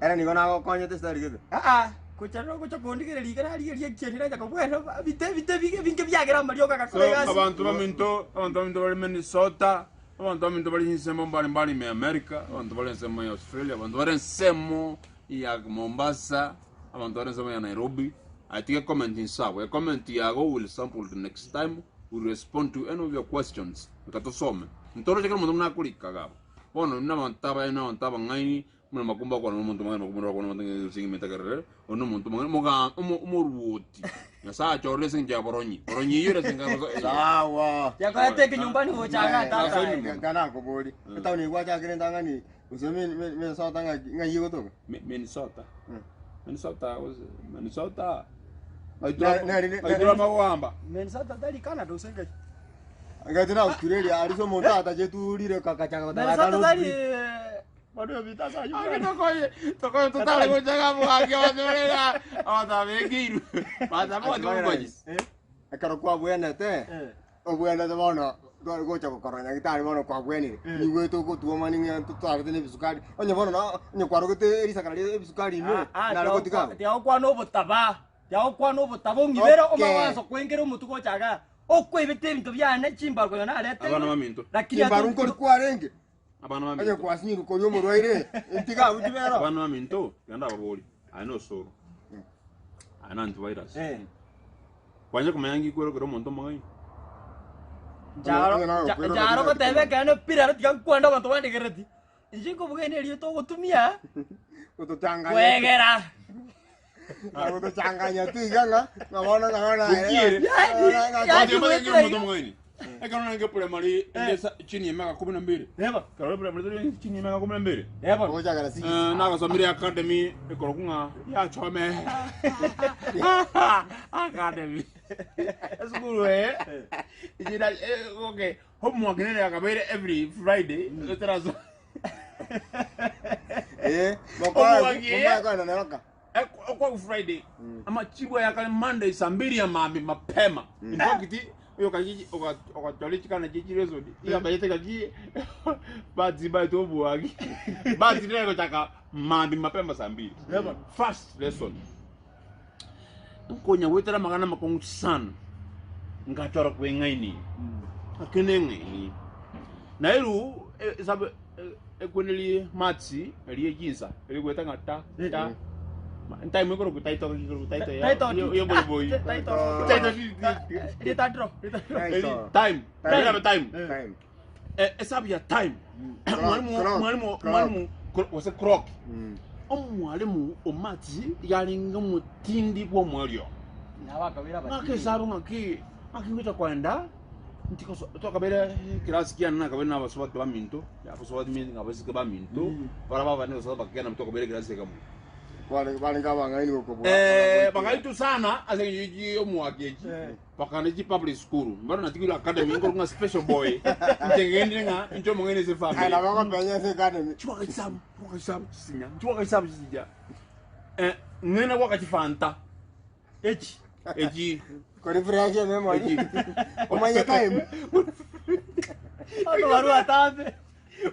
Era nigo nagokonyete stari gete. Ah, ah, gocha no gocha kondigereria iga narigereria ekieni nacha kobwena bite bite bige binge biagera amariogo So agakora egasi. abantu baminto, abantu baminto bari Minnesota, Abanto baminto bare ensemo mbare mbare ime ya America, abanto bare ensemo ya Australia, abanto bare ensemo ya Mombasa, abanto bare ensemo ya Nairobi. Aye tiga comment inse abwo, ecomment yago will sample the next time, will respond to any of your questions. Reka tosome. Ntoroche kera omonto buna akorika iga abwo. Bono buna abanto abaye na abanto abang'aini, buna makumba akwana na omonto omong'aini, makumba akwana na omonto omong'aini ase eng'encho ekerere, oyo na omonto omong'aini, omoga omo omoruoti. Nyasae achorire ase eng'encho ya boronyi. Boronyi eyio ere ase eng'encho ya Sawa. Yakorete ekenyumbani gocha iga tata. Sawa. Kanakobori. Etaoni eyio gwachakire entang'ani gose Minnesota ng'aki ng'ai egotoka? Minnesota. Mm. Minnesota gose Minnesota. Neri- Aitura magwamba. Minnesota tari Canada gose ngai. Ngati na Australia aria ase omonto atacheturire kakachaka Minnesota tari Bado ebinto ase ayio Ake bwana. tokoye tokoye totare gochaga bwake abanto abanto abekeirwe batabwati obomanyi. Eh, Ekero kwabwenete eh. obwenete bono tware gocha gokora nyagetari bono kwabwenire Eh. nigo togotwomani ng'a totwarete na ebisukari onye bono na onye kwarogete erisakara ria ebisukari ime Ah, ah, nare gotiga abwo. tiagokwana obotaba tiagokwana obotaba ong'ibere Okay. omawaso kwengere omotuko ocha igaa okoibete ebinto biane chimbaru konya nareteirwe Abana baminto. lakini Chimbaru nkori kwarenge Abana Onye baminto. kwasinyirwe koria omorwaire, tiga abwo chibero. Abana baminto genda ababori. Aye nosoro. Aye na antivirus. Eh. Kwanya komanya ng'i kwerokera omonto omong'aini. Njaro Onye nawe okwerokera njaro tiga goteba ekeene pi rero tiga nkwende abanto bandegereti. Inche nkobuga ene erieta ogotumia Gotochanganya. kwegera. Gotochanganya tu iga ng'a ng'a bono ng'a bono aye. Okiere. Ng'a- ng'a- Yaani Kwanya komanya ng'i goetera omonto omong'aini. Ekero narenge primary inde chini ya miaka kumi na mbili. Neba. Ekero primary tore chini ya miaka kumi na mbili. Neba. Gochakera six. Eh, nagasomire academy ekorokwa ng'a yachome academy esukuru eye ijira okay homework nere yakabeire every friday eteraso Eh, mokoa Omwaki, eh. mokoa kona neroka. okwa friday amachibu aya kare monday saa mbili ya maambi mapema in fact oyo kachi okachora chikana chie chiresoni ikamanyete gaki batsi baete oboagi batsi nere gochaka maambi mapema saa mbili first lesson nkonya goetera amang'ana amakong'u sana ngachora kweng'aini ake neng'aini Nairu esabu ekwenerie matsi eria echinsa eria goeta ng'a ta ta time ekorokwa title gaki ekorokwa title ya Title yo oboroboi Title. Title deed. Rita draw. Rita draw. Eri Title. time Time. Eri time Time. Esabu ya time Clock, mwalimu clock, mwalimu clock. mwalimu gose clock Mm. omwalimu o maths iga arenge omotindi bwa omwerio Nabakabera Ng'ake abatindi. esabu ng'aki ng'aki ngocha koenda Ntikoso twakabeire ekerasi kiane nakabeire na abasubati baminto, abasubati meaning abaiseke baminto, barabwo abane gose abake nabwo twakabeire ekerasi ekemo. Kware barenge abang'aini gokobua. Eh, bagaitwa sana ase eng'encho ye omwaka echi, bakana chi public school, bono natigire academy nkorokwa ng'a special boy, inche ngendire ng'a inche omong'aini ase Aye efamiri. nabo ogopenya ase academy. Chwaka chisabu, chwaka chisabu chisinya, chwaka chisabu chisinya, eh, ng'ina gwaka chifanta. Echi. Echi. Korefresh memory. Omanye time. Abanto barwa atambe.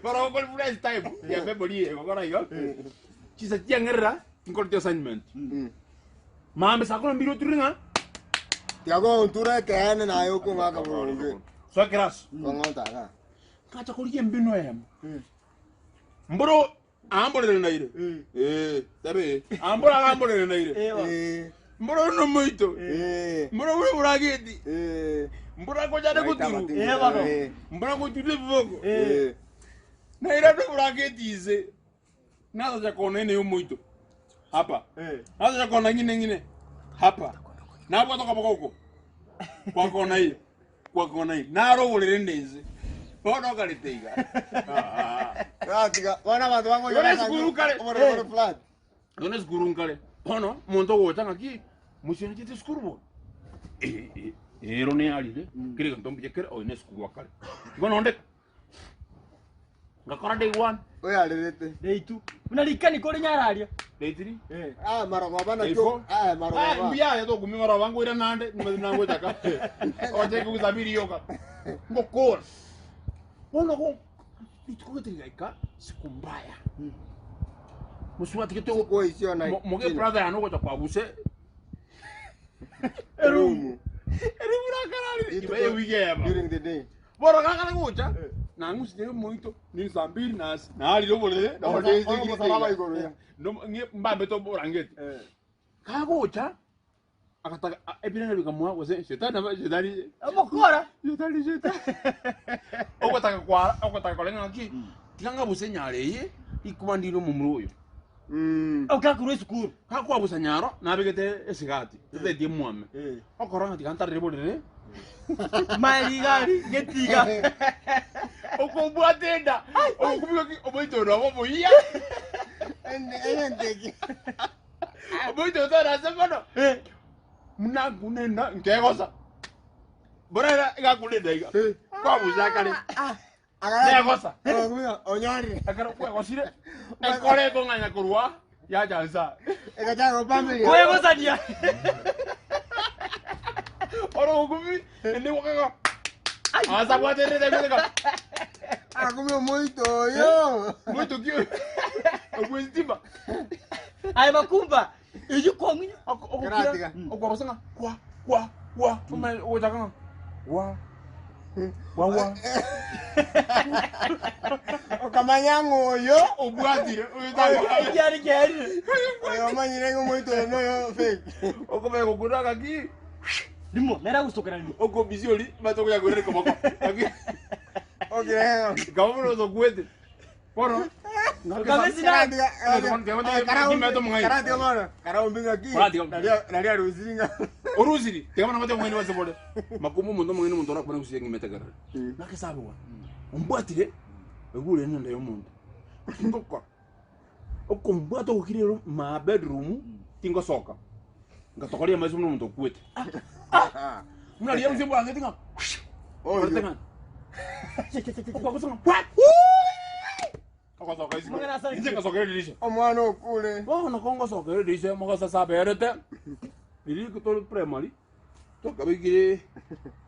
Bono gokori fresh time ya memory eye gokora igo. Chisa chiang'erera tinkoreti assignment. Maambia saa kumi na mbili oturire ng'a Tiga gontura ekeene naye okong'aka boronge. soa class. Kong'onta iga. Ngacha korigia embinu eyemo. Mboro amborere naire. Eh, tabe. Ambora agamborere naire. Eh, Mboro no moito. eh, Mboro bure burageti. eh. Mboro kochane goturu. Eh, bono. Eh, Mboro goturire biboko. eh. Naira ndo burageti ise. Nasacha kona ene yomoito. Hapa. Nasacha kona ng'ine ng'ine. Hapa. Nabwata okoboko oko. Kwakona iye. Kwakona iye. Naroborere ndense. Bono okarete iga. Ah. Ratiga, bono abanto Bono esukuru kare. Oborere bore flat. Bono esukuru nkare. Bono omonto ogocha ng'aki mosiani chiete esukuru bono. Eh, eh, ero nearire kere egento mbuya kere oyo ne esukuru akare. Igo nonde Ngakora day one, Oyarerete. Day two. Buna rikanika ore nyararia. day three. Ah, marogoba Day nakio. four. Ah, Ah, marogoba. mbuya aye tokumia marogoba nkoira nande nimanyete nagochaka. Ogochaka gosabiri yoka. Ngokora. Bono go rituko gete rigaika siku mbaya. Mosubati gete Siku isio na moge brother yane ogocha kwabuse Erumu. erumu rakarari Rituko- iba ewiki eyemo. During the day. Bono gakare gocha, nang'usire omoito, ninsambiri nase, narire oborere, Omosa- omosalaba igoro ya. mbambete oborangeti. Kagocha, agataka ebirenge bikamoa gose shetani nabo shetani Omokora. shetani shetani. Ogotaka kwara, ogotaka koreng'a ng'aki, tiga ng'abuse enyaro eye, rikuba ndire omomura oyo. Okakorwa esukuru. Gakwabusa nyaro, nabegete esigati, tataeti emwame. Okora ng'a tiga ntarere borere, Marigari getiga. Okobwata enda, ogokumia ki omoito oyo nabo omoyia, Enteki. omoito oyo tarase mono. Buna akuna enda, nkegosa. Bora era iga akuna enda iga. Kwabusa akare. Negosa. Onyorire. Ekero kwegosire, ekore ekong'anya korwa yacha nsa. Egachaka gopamberia. Kwegosania. Oro ogokumi, ende gokega. Asa bwaterete goteka. Akumia omoito oyo. Moito ki oyo? Ogwesitima. Aye makumba. Eyi kwang'unya. Karatiga. Okwabusa ng'a kwa kwa kwa. Omanye ogochaka ng'a wa wa wa. Okamanya ng'a oyo. Obwatire oyo tagwa. Ekiari kiarire. Oyo omanyire ng'a omoito oyo noyo fake. Okomanya gokuna ng'aki Rimo nera gosokerania. okobisi ori matokonya koirera koboko. Ng'aki Okirega. kaba buna osokwete. Bono Kabisa. Karatiga. Karatiga Karatiga bono. Karaombi ng'aki. Karatiga. Naria naria arusiri ng'a. Orusiri tiga bono bate omong'aini base bore. Makumba omonto omong'aini omonto orakwane gose eng'ima etegerere. Ng'ake sabe bono. Ombwatire, oigure ere nenda ya omonto. Ngokora. Okombwata ogokira ero ma bedroom tingosoka. Ngatokoria amaiso buna omonto okwete. Buna riria gose mbwang'ete ng'a Oyo. Orete ng'a okwagosa ng'a kwa Ogosoka isiko. Mong'ina ase Inche ngasoka edirisha. Omwana okure. Bono kongosoka edirisha mogosa aberete. Riria tore primary twakabekire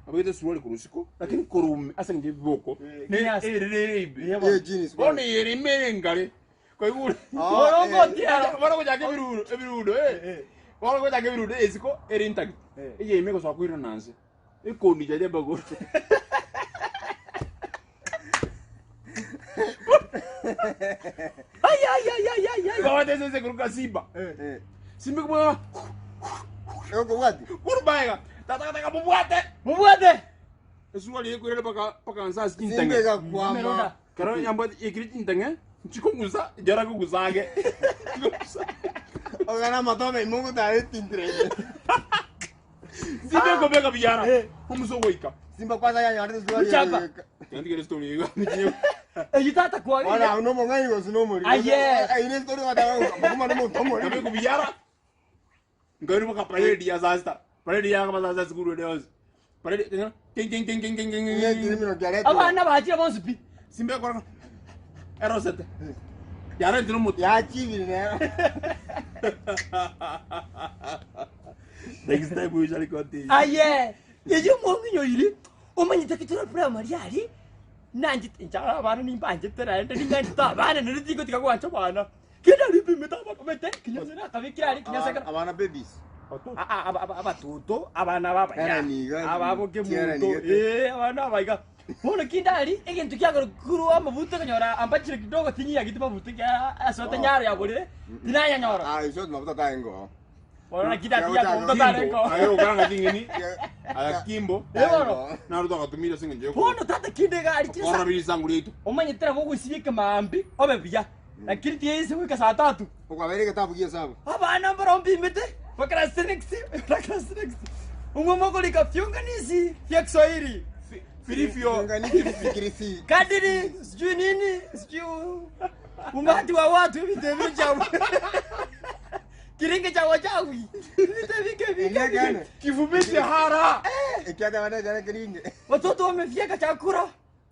abegete esuruari korwa isiko lakini korwa ime ase eng'encho y'ebiboko ne Kiasi. ere rere ibe. Ye jeans. Bono eye ime ere engare kwaigure. Orongotiara. Bono gochaka ebirudo ebirudo eh. Bono gochaka ebirudo isiko ere intact. Eye ime egosoka koirana nse. Ekondicha ria amagoro. Ai ai ai ai ai ai. Babate ase ekuruka simba. Eh. Simba ekobwata Okobwati. kurubaega. Tata gataka mobwate. Mubwate. Esuruari ekoirana mpaka mpaka nse ase Simba chintang'e. egakwama. Meroda. Kero nyambwate ekire chintang'e chikogusa jara kogusa age. Chikogusa. Ogana amatobe ime ogotara etintire. Simba ekobeka biara. Omusa ogoika. Simba kwanza yanyorete suruari. Uchapa. Yandigere story iga. Eyi tata Bono kwagire. abwo nomong'aini gose nomoriri. Aye. Aye story ogoteba makuma nomonto omoriri. Kabeka biara. Nkairwa mpaka parade ya saa sita. Parade ya kama saa sita sikuru ende yonsi. Parade ting ting ting ting ting ting. Ng'e ekirimino kiaretire. Abana bachire bonsi pi. Simba ekora erosete. Yarentire omotu. Yachibire nero. Next time we shall continue. Aye. Eyi omong'inyo iri. Omanyete ki tore primary ari. Nanchete inche abana nimbanchete naende ning'anchete abana naende tingotiga gwancha abana. Kende aria mpimete abana omanyete kinyase nakabekire aria kinyase ekero Abana babies. Abatoto abana aba abaya Herani iga, aba boke tiarani monto gete. eh abana aba iga. Bono kinde aria egento kiagera korwa amabuta okonyora ambachire kidogo tinyiyageti mabuta ekiagera asoete nyaro ya borere tinayanyora. Ah, inche mabuta tarenge oo. Bono naki ndatiga amabuta tarenge oo. Aye okaranga ching'eni aya kimbo Eh bono. naro twagatumire ase eng'encho Bono tata kinde iga aria yokorora risangu riaito. Omanyete nabo ogosibia ekemaambia obe buya. Lakini tiyaisa goika saa tatu. Okwabeire egetabu gi'esabu. Abana mbaro mbimete bakara snacks, bakara snacks. Umwe mokorika viunganishi vya Kiswahili. Vilivyo Viunganishi vikirisi. Kadiri sijui nini, sijui umati wa watu ebintu ebio chawe. Kiringe cha wachawi. Ebintu ebike Eria ebike. kene. kivumishi hara Ekiagera bane kiringe. Watoto wamefyeka chakula.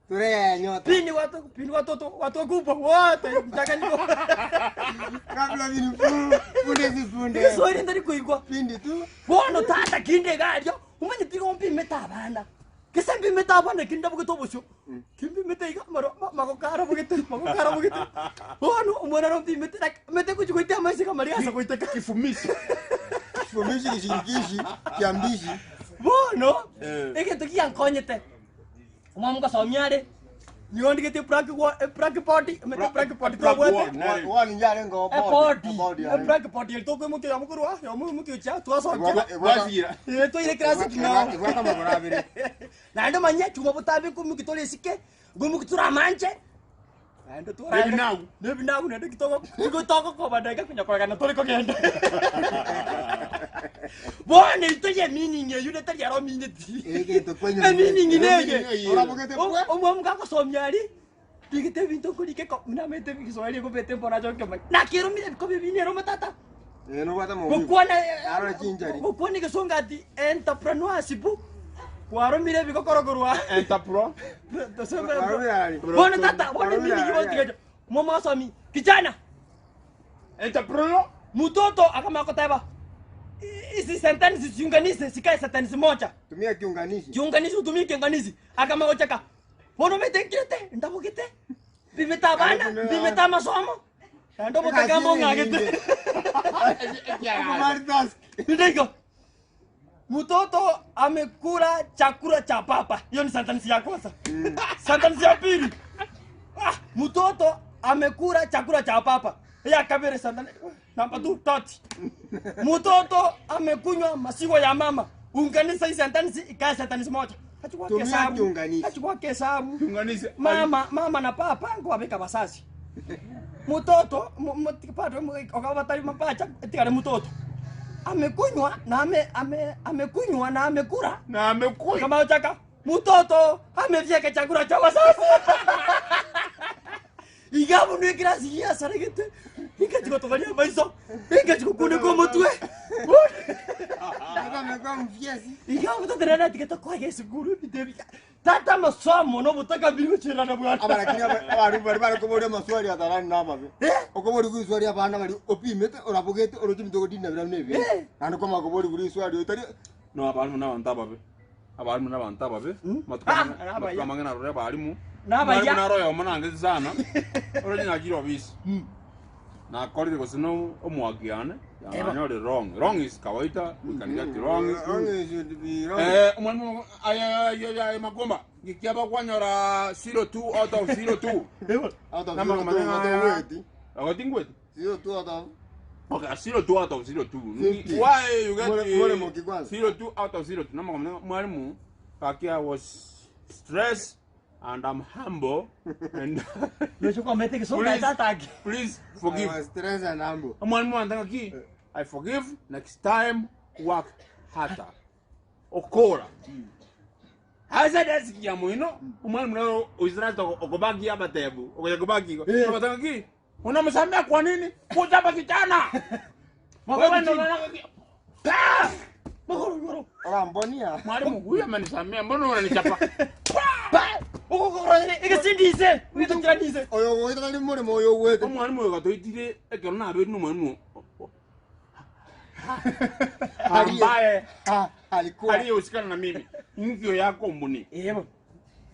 Ture nyota. Pini watu, pini watoto, watu wakubwa wote mchanganyiko. Kabla vini punde si punde. Kiswahili ndari kuigwa. Pindi tu. Bono tata kinde iga omanyeti igo mpimete abana. Gese mpimete abana kinde ndabogete obosio. Kimpimete iga maro magoko arabogete, magoko arabogete. Bono omwana oro mpimete like omanyete gochi goitia amaiso iga maria ase goiteka. Kifumishi. Kifumishi kishirikishi kiambishi. Bono Eh. egento giankonyete. Omwami ngosomia are, nigo ndigete eblack eblackboard, omanyete eblackboard twabwate? Wani yare ngo Ebodi, bodi. eblackboard eri tokoimokia yomo korwa aa, yomo oimokia gochia aa, twasokia. Gwasira. Eh, toire class king'ao. Ebwata amagoro abere. Naende omanye, chuma botambe nkoimokia tore esike, nkoimokia tore amanche, naende tore Nebinagu. nebinagu naende ki togo nigo togokoba daika konya koegana tore kogenda. Bono intwe ye meaning eywo netari ero omineti. Egento kwanyora. Emeaning neye. Meaning Orabogete pwe. Omwami gagosomia aria, rigete ebinto nkorika eko buna amaete egeswahili ekobete mboro nache gokemanya. Nakeromire ebikobe ebi nere omotata. Eh nobwate maumivu. Gokwana Arore chinchari. gokwana egesongo ati entrepreneurship kwaromire ebigokoro korwa Entrepreneur. Waromire ari. Bono tata, bono Waromire meaning ari. botigacha. Omwami asomi, kijana Entrepreneur. Mtoto akamanya goteba hizi sentensi ziunganise zikae sentensi moja. Tumia kiunganishi. Kiunganishi utumie kiunganishi. Akamanya gochaka. Bono omanyete nkirete ndabogete mbimete abana mbimete amasomo naende obotaka mbong'agete. Multitask. Ndigo. Mtoto amekula chakula cha papa. Hiyo ni sentensi ya kwanza. Sentensi ya pili. Ah, mtoto amekula chakula cha papa. Ya kabiri sentensi namba 2 tatu. Mtoto amekunywa maziwa ya mama. Unganisha hii sentensi ikae sentensi moja. Achukua Tumia hesabu. kiunganishi. Achukua hesabu. Kiunganishi. Mama, mama na papa ngwabika basasi. Mtoto pato okabatari mapacha tigare mtoto. Amekunywa na ame ame amekunywa na amekula. Na amekunywa. Kama uchaka mtoto amefyeka chakula cha wazazi. Igabu ni kirasi ya saregete. Ingachiko togalia maiso. Ingachiko kune kwa mutwe. Sasa amekuwa mfiesi. Igabu taterana tiketa kwa Yesu guru bitebi. Tata masomo no butaka biru chirana bwana. Aba lakini abantu bari barakoboria amaswali atarani namabe. Eh? Okobori gwiswali abana bari opimete orabogete oroche mitogo dina bira nebe. Eh. Naende kwama kobori buri iswali otari No abarimu n'abantu ababe. Abarimu n'abantu ababe. Matuko Ah, amange- abaya. matuko amange narore abarimu. Nabaya. Mwarimu naro oyomo nangete sana. Oroche nakire obisi. Nakorire gose no omwaki yane. Nanyore wrong. Wrong is kawaida. We can get wrong. Wrong should be wrong. Eh, omwalimu aya aya aya makomba. Ngikiaba kwanyora 02 out of 02. Out of Nama 02 kumanya- out of weight. Agoti ngwete. 02 out of Okay, 02 out of 02. 50. Why you get More moki kwanza. 02 out of 02. Nama kumanya mwalimu kaki I was stressed and I'm humble and Ndochokwa mete kisonga Please. tata. please I forgive. was stressed and humble. Mwalimu anataka ki I forgive next time work harder. Okora. Hasa desk ya muino omwalimu nero oisirata okobaki abatebu okoya kobaki Eh. abatanga ki unamsamea kwa nini kuchapa kijana wewe ndo unaona ki Pa! Magoro goro. Orambonia. Mwalimu huyu amenisamea mbona unanichapa Pa! Ogogoro egesindise. Witokiranise. Oyo goita ni more moyo gwete. Omwalimu oyo gatoitire ekero naberi nomwalimu ambaye Ha alikuwa aliyehusikana na mimi nkio yako mbuni Yebo.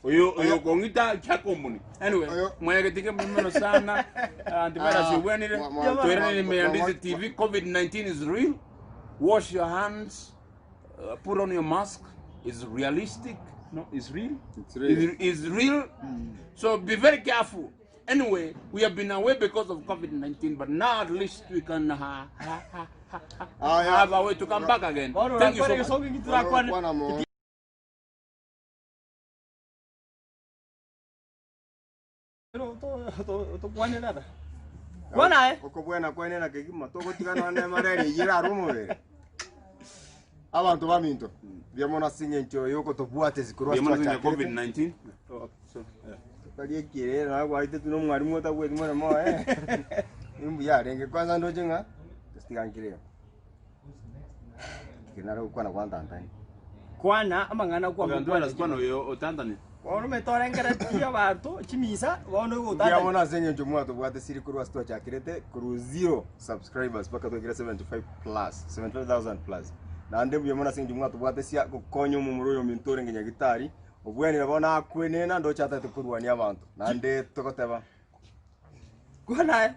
Oyo oyo kong'ita chakombuni. Anyway, Oyo- mwegetike mono sana. Antivirus Ah, obwenire. mwa- mwa- Twerere mwa- ime ya mwa- Ndizi TV. COVID-19 is real. Wash your hands. Put on your mask. It's realistic. No, it's real. It's real. It's real. So be very careful. Anyway, we have been away because of COVID-19, but now at least we can Ah, yeah. have a way to come back again. Bono Thank you orakwane so much. gesongo inki torakwane. Kwana mo. Tokwane tata. Kwana aye. Okobwena kwene na kegima togotigana nonye malaria eyio erare omobere. Abanto baminto mbuya mono ase eng'encho yokotobwata ase korwa ase Mbuya mono ase twachakire. COVID-19. So, yeah. Tari ekirere nabo gwaitete na omwalimu otabweti moremo oye. Imbuya arenge kwanza ndoche ng'a gose tiga nkire iga. Ekero nare gokwana gwantantani. Kwana amang'ana Ogantu kwamokwana. arakwana oyo otantani. Bono omanyete orengeretie abanto chimisa bono igo Mbuya otantani. mono ase eng'encho mwatobwate siri korwa ase twachakirete korwa zero subscribers mpaka twaikire 75 plus, 75,000 plus. Naende mbuya mono ase eng'encho mwatobwate sia gokonya omomura oyo ominto orenge nyagitari, obwenire bono akwenena ndoche atagete korwania abanto. Naende togoteba. Kwana aye.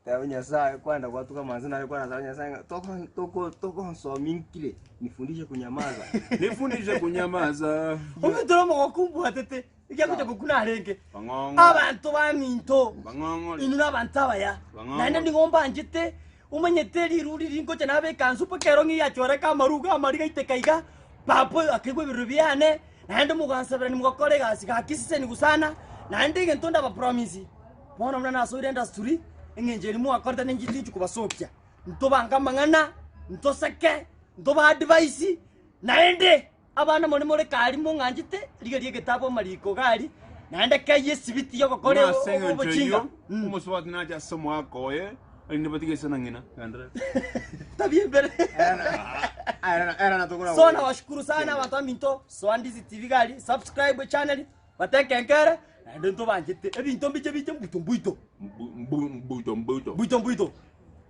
Teba Nyasaye kwenda gwatuka amanse nare kwanasaba Nyasaye ng'a toko toko tokonsomia nkire nifundishe kunyamaza. Nifundishe kunyamaza. Ominto nomogoko mbwatete, ekiagocha gokuna arenge. Bang'ong'o. Abanto baminto, Bang'ong'ori. inwe nabanto abaya, Bang'ong'ori. naende nigo mbanchete, omanyete riruri ringocha nabe ekansu mpaka ero ng'a eyachoreka amaruga amari gaiteka iga, papa oyo akaigwa ebirero biane, naende mogansaberani mogakora egasi gaki sisenigu sana, naende egento ndabapromise. Bono buna nasoire endasturi, engencho eria mwakorete ninche tinchi kobasokia. Ntobange amang'ana, ntoseke, ntobe advice, naende abana more more kari mong'anchete, rigeria egetabu amariko iga aria, naende keyie esibiti yogokora Buna ase engencho obochinga. eyio, omosubati nache ase omogaka oye, erinde batige ise na ng'ina. Genderera. Tabia embere. Era na So nawashukuru sana abanto baminto, Soandizi TV iga aria, subscribe echannel, Bateke enkere, naende ntobanchete ebinto mbiche biche mbuto mbuito. Mbuto mbuto. Mbuito mbuito.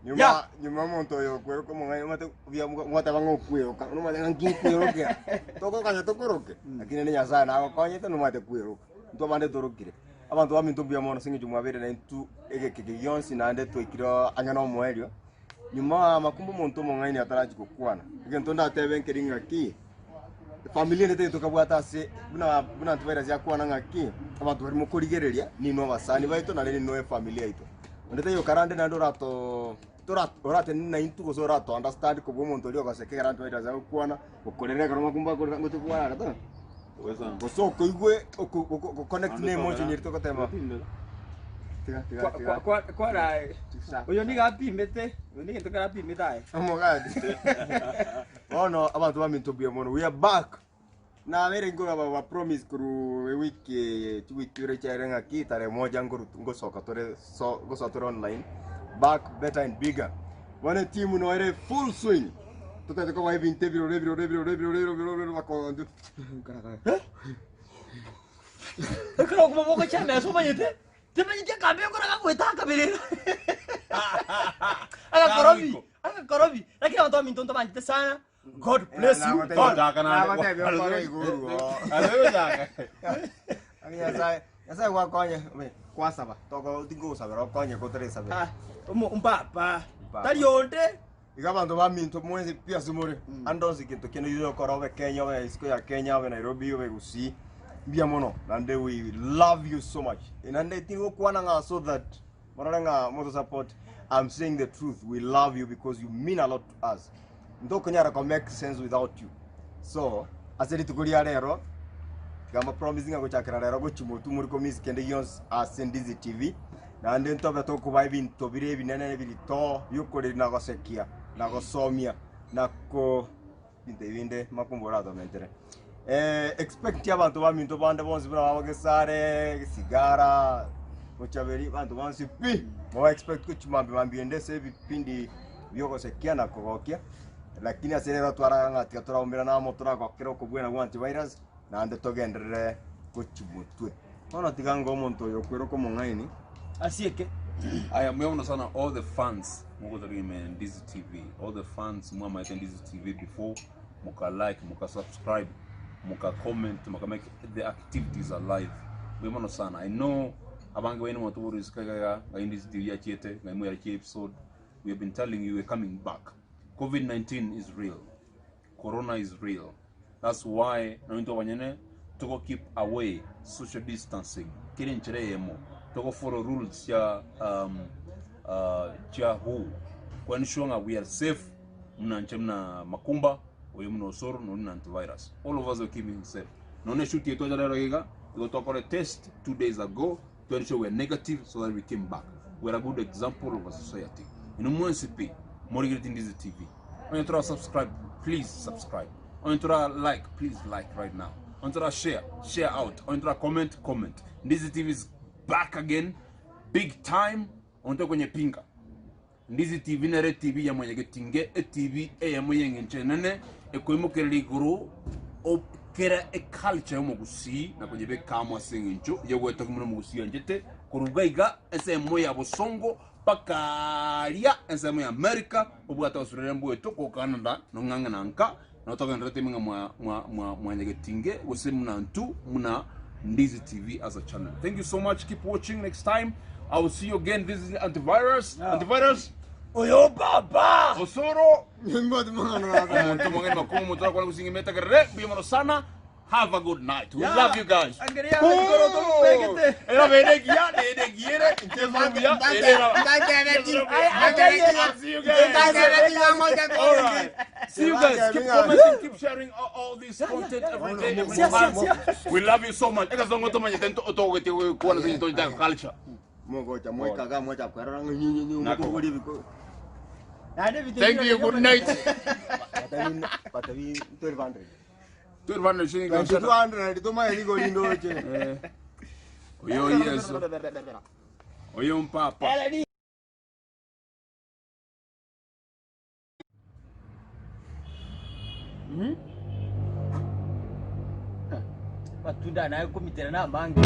Nyuma Ya. nyuma omonto oyo okweroka omong'aini omanyete buya mwateba ng'a okweroka nomanyete ng'a nki nkwerokera togokanya tokoroke lakini rende Nyasaye nagokonyete nomanyete kweroka intwe abande torokire. Abanto baminto mbuya mono ase eng'encho mwabeire naintwe egeka eke gionsi naende twaikire ang'e na omoerio, nyuma amakumba omonto omong'aini atarachia gokwana, egento ndatebe nkeri ng'aki. Efamiri ende tari tokabwata ase buna buna antivirus yakwana ng'aki, abanto baria mokorigereria ninwe abasani baito naende ninwe efamiri yaito. Onde taiyo okarande naende orato tora oratenene naintwe gose orato understand kobua omonto oria ogoseka ekero antivirus agokwana, okorera ekero makumba akorera ngocha kwarara ta, gose okoigwe oko oko goconnect na emotion eria togoteba tiga tiga tiga Kwara oyo nigo apimete, oyo nigo egento kere apimete aye. Omogati. Bono abanto baminto mbuya mono. We are back. Nabeire nkoraba ba promise korwa ewiki eye chiwiki ibere chiaere ng'aki tarehe moja nkoru ngosoka tore so ngosoa tore online back better and bigger. Bono etimu no ere full swing. Totagete koba ebinto ebiroro ebiroro ebiroro ebiroro ebiroro ebiroro baka Ekero okoboko gochia emesa omanyete, timanyeti akambe ekero gagoeta akaberera. Agakorobi, agakorobi. Lakini abanto baminto ntobanchete sana. God bless you all. Nagotebia okore iguru oo. Nyasaye Nyasaye gwakonye obe kwasaba toko tingosabera okonye kotaresabera. Ah, omo mpapa. Mpapa. Tari onde. Iga abanto baminto mwensi pi ase more ande onsi gento kende giosi okora obe Kenya obe isiko ya Kenya obe Nairobi obe Gusii mbuya mono naende we love you so much naende tingokwana ng'a so that morore ng'a moto support I'm saying the truth we love you because you mean a lot to us ntokonyara ko make sense without you so ase rituko ria rero tiga mba promise ng'a gochakera rero gochia motwe more ko miss kende gionsi ase Ndizi TV Naende ntobe tokobaa ebinto bire ebinene ebirito bi'okoreria na gosekia, na gosomia, na ko binto ebi binde makumba oratomentere. Eh, expect abanto baminto bande bonsi buna baba Gesare, Sigara, Bochaberi, abanto bonsi pi, moba expect gochia mambia mambia ende ase ebipindi biogosekia na kogokia, lakini ase rero twaraga ng'a tiga toraumberana amo toragokera okobwena gwa antivirus, naende togenderere gochia motwe. Bono tiga ng'a omonto oyo okweroka omong'aini. Asieke. Aya mbuya mono sana all the fans mogotoria ime Ndizi TV all the fans mwamaete Ndizi TV before muka like muka subscribe. Moka comment, moka make the activities alive. Mbuya mono sana. I know abange baino mwatoborire isiko iga iga, ng'ai Ndizi TV yachiete, ng'ai moyarechie episode. We have been telling you we're coming back. Covid-19 is real. Corona is real. That's why nonye intwe abanyene togo keep away social distancing kere enchera eyemo togo follow rules chia um, uh, chia WHO ko ensure ng'a we are safe muna nche muna makumba oyo muna osoro nonye muna antivirus all of us are keeping safe nonye eshoot eye twacha rero iga igo twakora test 2 days ago to ensure we are negative so that we came back we are a good example of a society inwe mwensi pi morigereti Ndizi TV Onye tora subscribe, please subscribe. Onye tora like, please like right now. Onye tora share, share out. Onye tora comment, comment. Ndizi TV is back again, big time. Onye kwenye pinga. Ndizi TV nere TV ya mwenyegetinge, e TV eyemo y'engencho enene ekoimokerera igoro okera eculture y'omogusii na konyebeka amo ase eng'encho yogwetoka buna omogusii anchete koruga iga ensemo ya bosongo Mpaka aria ensemo ya Amerika, obwate obosorera mbwetwe ko Canada nong'ang'e na nka, nabo togendererete ime ng'a mwa mwa mwa mwanyagetinge gose muna ntu muna Ndizi TV as a channel. Thank you so much. Keep watching. Next time I will see you again. This is Antivirus. Antivirus. Oyo baba! Osoro. Mbwate mang'ana gaka. Omonto omong'aini makong'u omonto orakwane gosinga emetagerere. Mbuya mono sana. Have a good night. We love you guys. Angalia ebikoroto mbegete. Era bene giya, nere giyere, nchezoro buya, era. See you guys. All right. See you guys. Keep commenting, keep sharing all this content every day, every time. We love you so much. Eka zongo tomanye tento otogete kuona zinto nta culture. Mogocha moikaga mocha kwerora ng'inyi Nako. mokogori biko. Thank you. Good night. Batabi batabi 1200. 1200 shilling kabisa. 2200 tomaye rigori ndoche. Oyo yeso. Oyo mpapa. Matunda naye komitera na amange.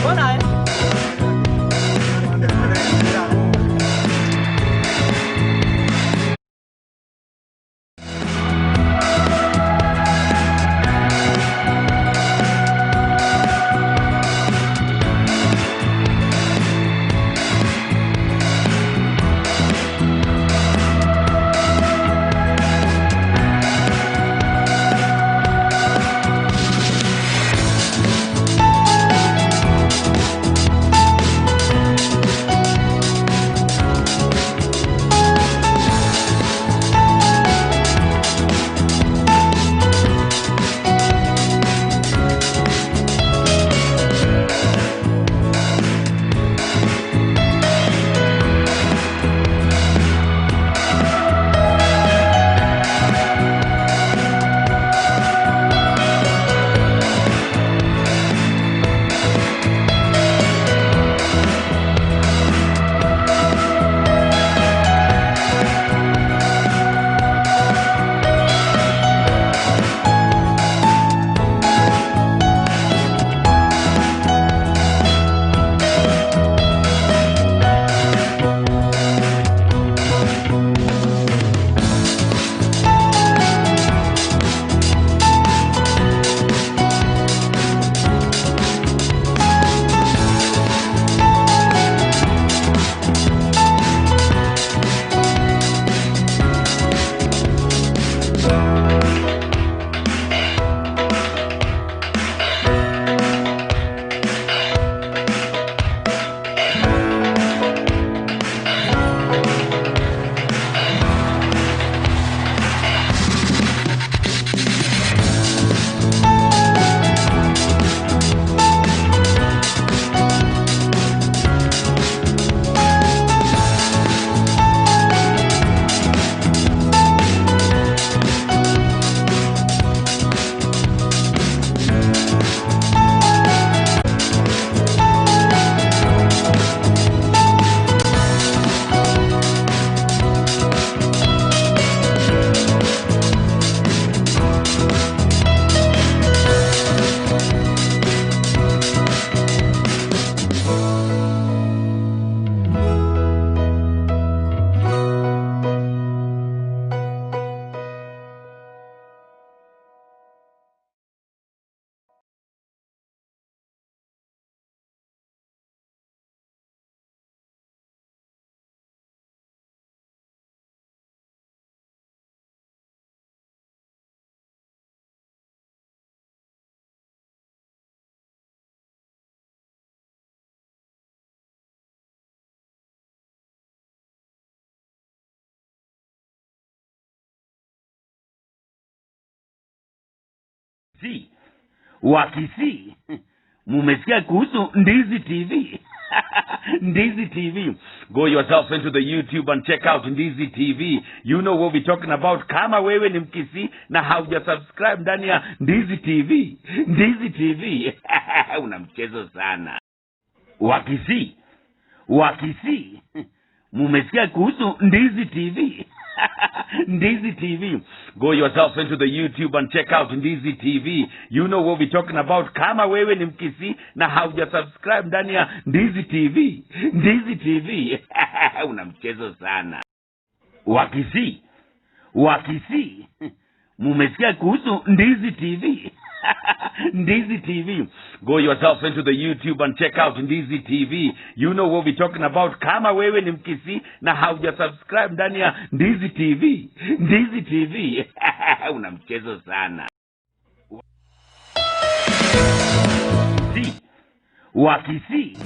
Bono aye. Wakisii, Wakisii, mumesikia kuhusu Ndizi TV? Ndizi TV. Go yourself into the YouTube and check out Ndizi TV. You know what we're talking about. Kama wewe ni Mkisii na hauja subscribe ndani ya Ndizi TV, Ndizi TV una mchezo sana. Wakisii, Wakisii, mumesikia kuhusu Ndizi TV? Ndizi TV. Go yourself into the YouTube and check out Ndizi TV. You know what we're talking about. Kama wewe ni Mkisii na hauja subscribe ndani ya Ndizi TV, Ndizi TV una mchezo sana. Wakisii, Wakisii, mumesikia kuhusu Ndizi TV? Ndizi TV. Go yourself into the YouTube and check out Ndizi TV. You know what we're talking about. Kama wewe ni Mkisii na hauja subscribe ndani ya Ndizi TV, Ndizi TV una mchezo sana. Si Wakisii.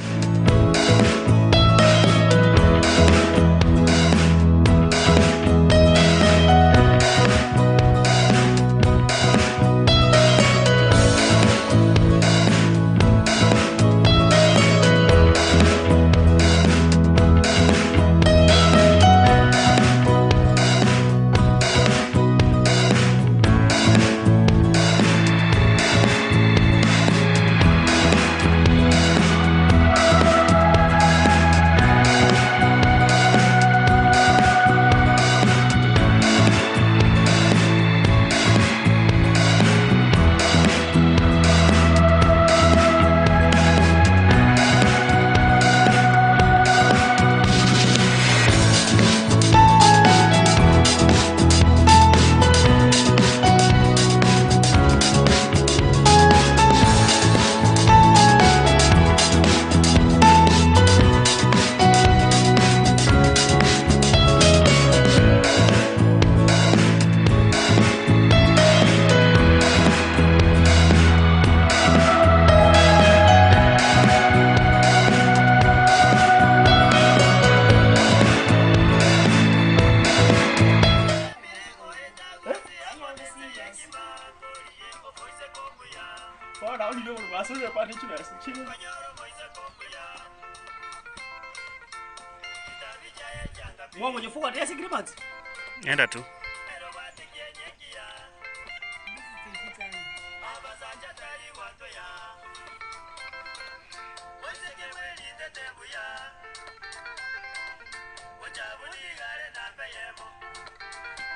Enda tu.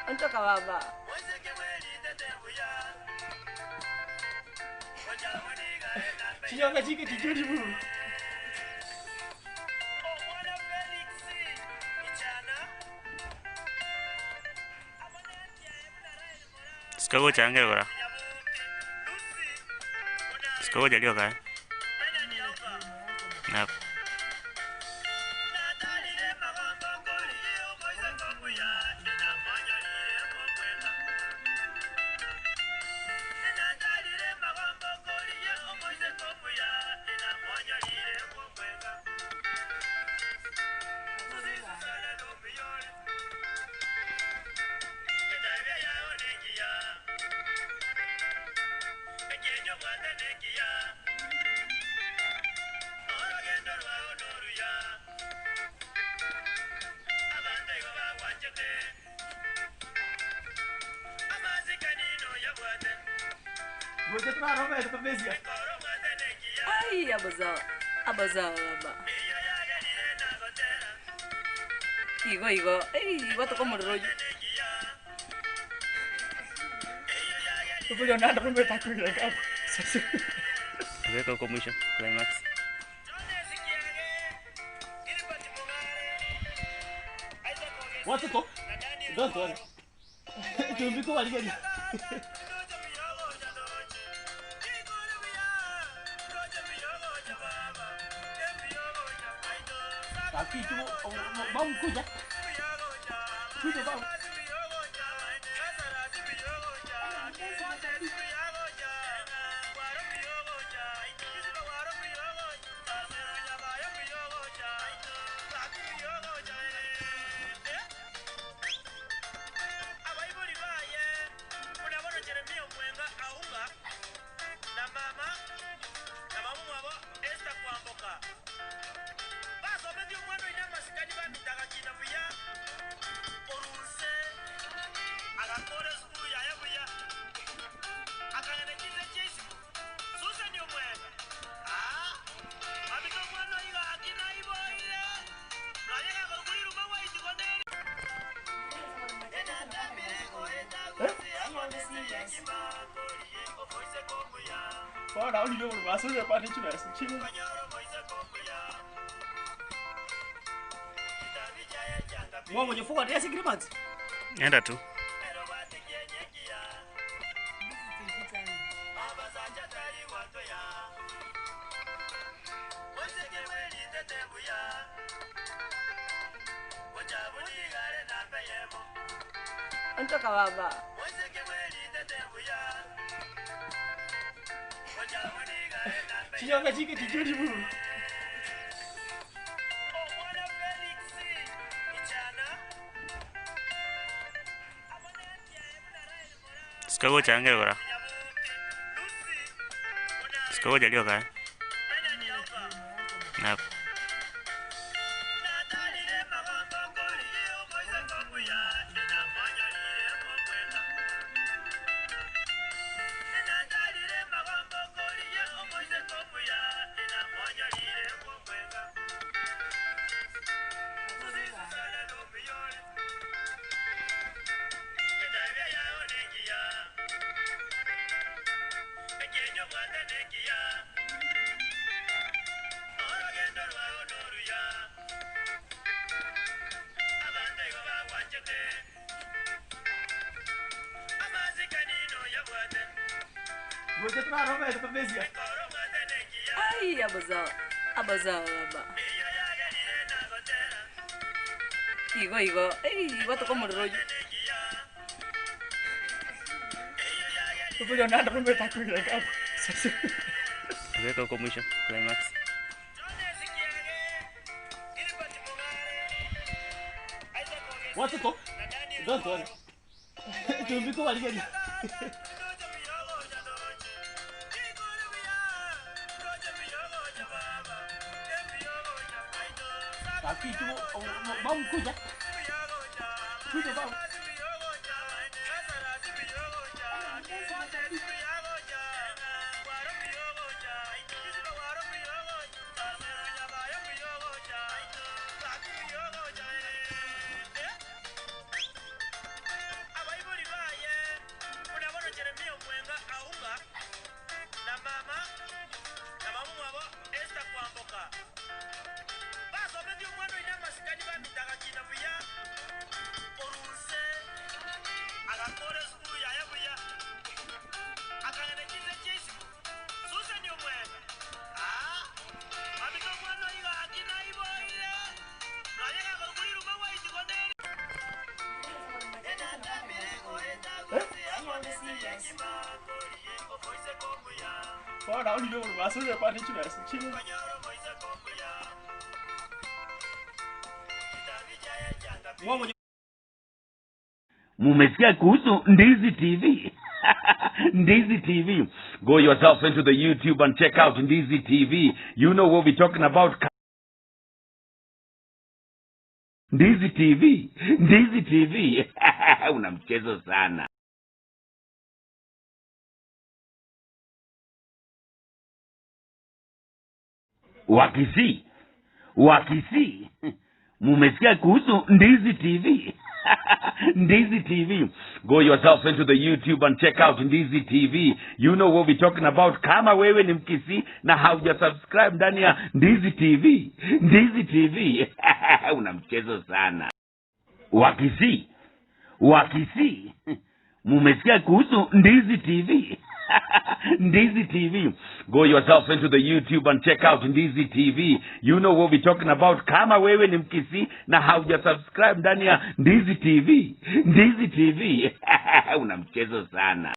Ondoka baba. Chinyonga chike chichuri buru. Sikagocha angel gora. Sikagocha lioka eh. Nap. Ai, abazawa. Abazawa baba. Igo igo. Ei, igo tokomorero oyo. Weka huko mwisho climax. Watoto. Don't worry. Tumbiko waligeni. Aki tu bamu kuja. Kuja bamu. Bono naorire oborubaso bwekwane chibesa chire. Mwamonye forward ase climax. Enda tu. Onchoka baba. Chinyonga chike chichio riburu. Sika gocha angere gora. Sika gocha rioka eh. Nako. Gocha twarobete tomesia. Ai, abazao. Abazao baba. Igo igo. Ei, igo tokomorora oyio. Oburio nanda rometa kuirenga. Weka huko mwisho climax. Watoto. Don't worry. Tumbiko waligeria. Aki tu bamu kuja. Kuja bamu. Bono naorire oborubaso bwekwane chibesa chire. Mwamonye Mumesikia kuhusu Ndizi TV? Ndizi TV. Go yourself into the YouTube and check out Ndizi TV. You know what we're talking about. Ndizi TV. Ndizi TV. Una mchezo sana. Wakisii. Wakisii. Mumesikia kuhusu Ndizi TV? Ndizi TV. Go yourself into the YouTube and check out Ndizi TV. You know what we're talking about. Kama wewe ni Mkisii na hauja subscribe ndani ya Ndizi TV. Ndizi TV. Una mchezo sana. Wakisii. Wakisii. Mumesikia kuhusu Ndizi TV? Ndizi TV. Go yourself into the YouTube and check out Ndizi TV. You know what we're talking about. Kama wewe ni Mkisii na hauja subscribe ndani ya Ndizi TV. Ndizi TV. Una mchezo sana.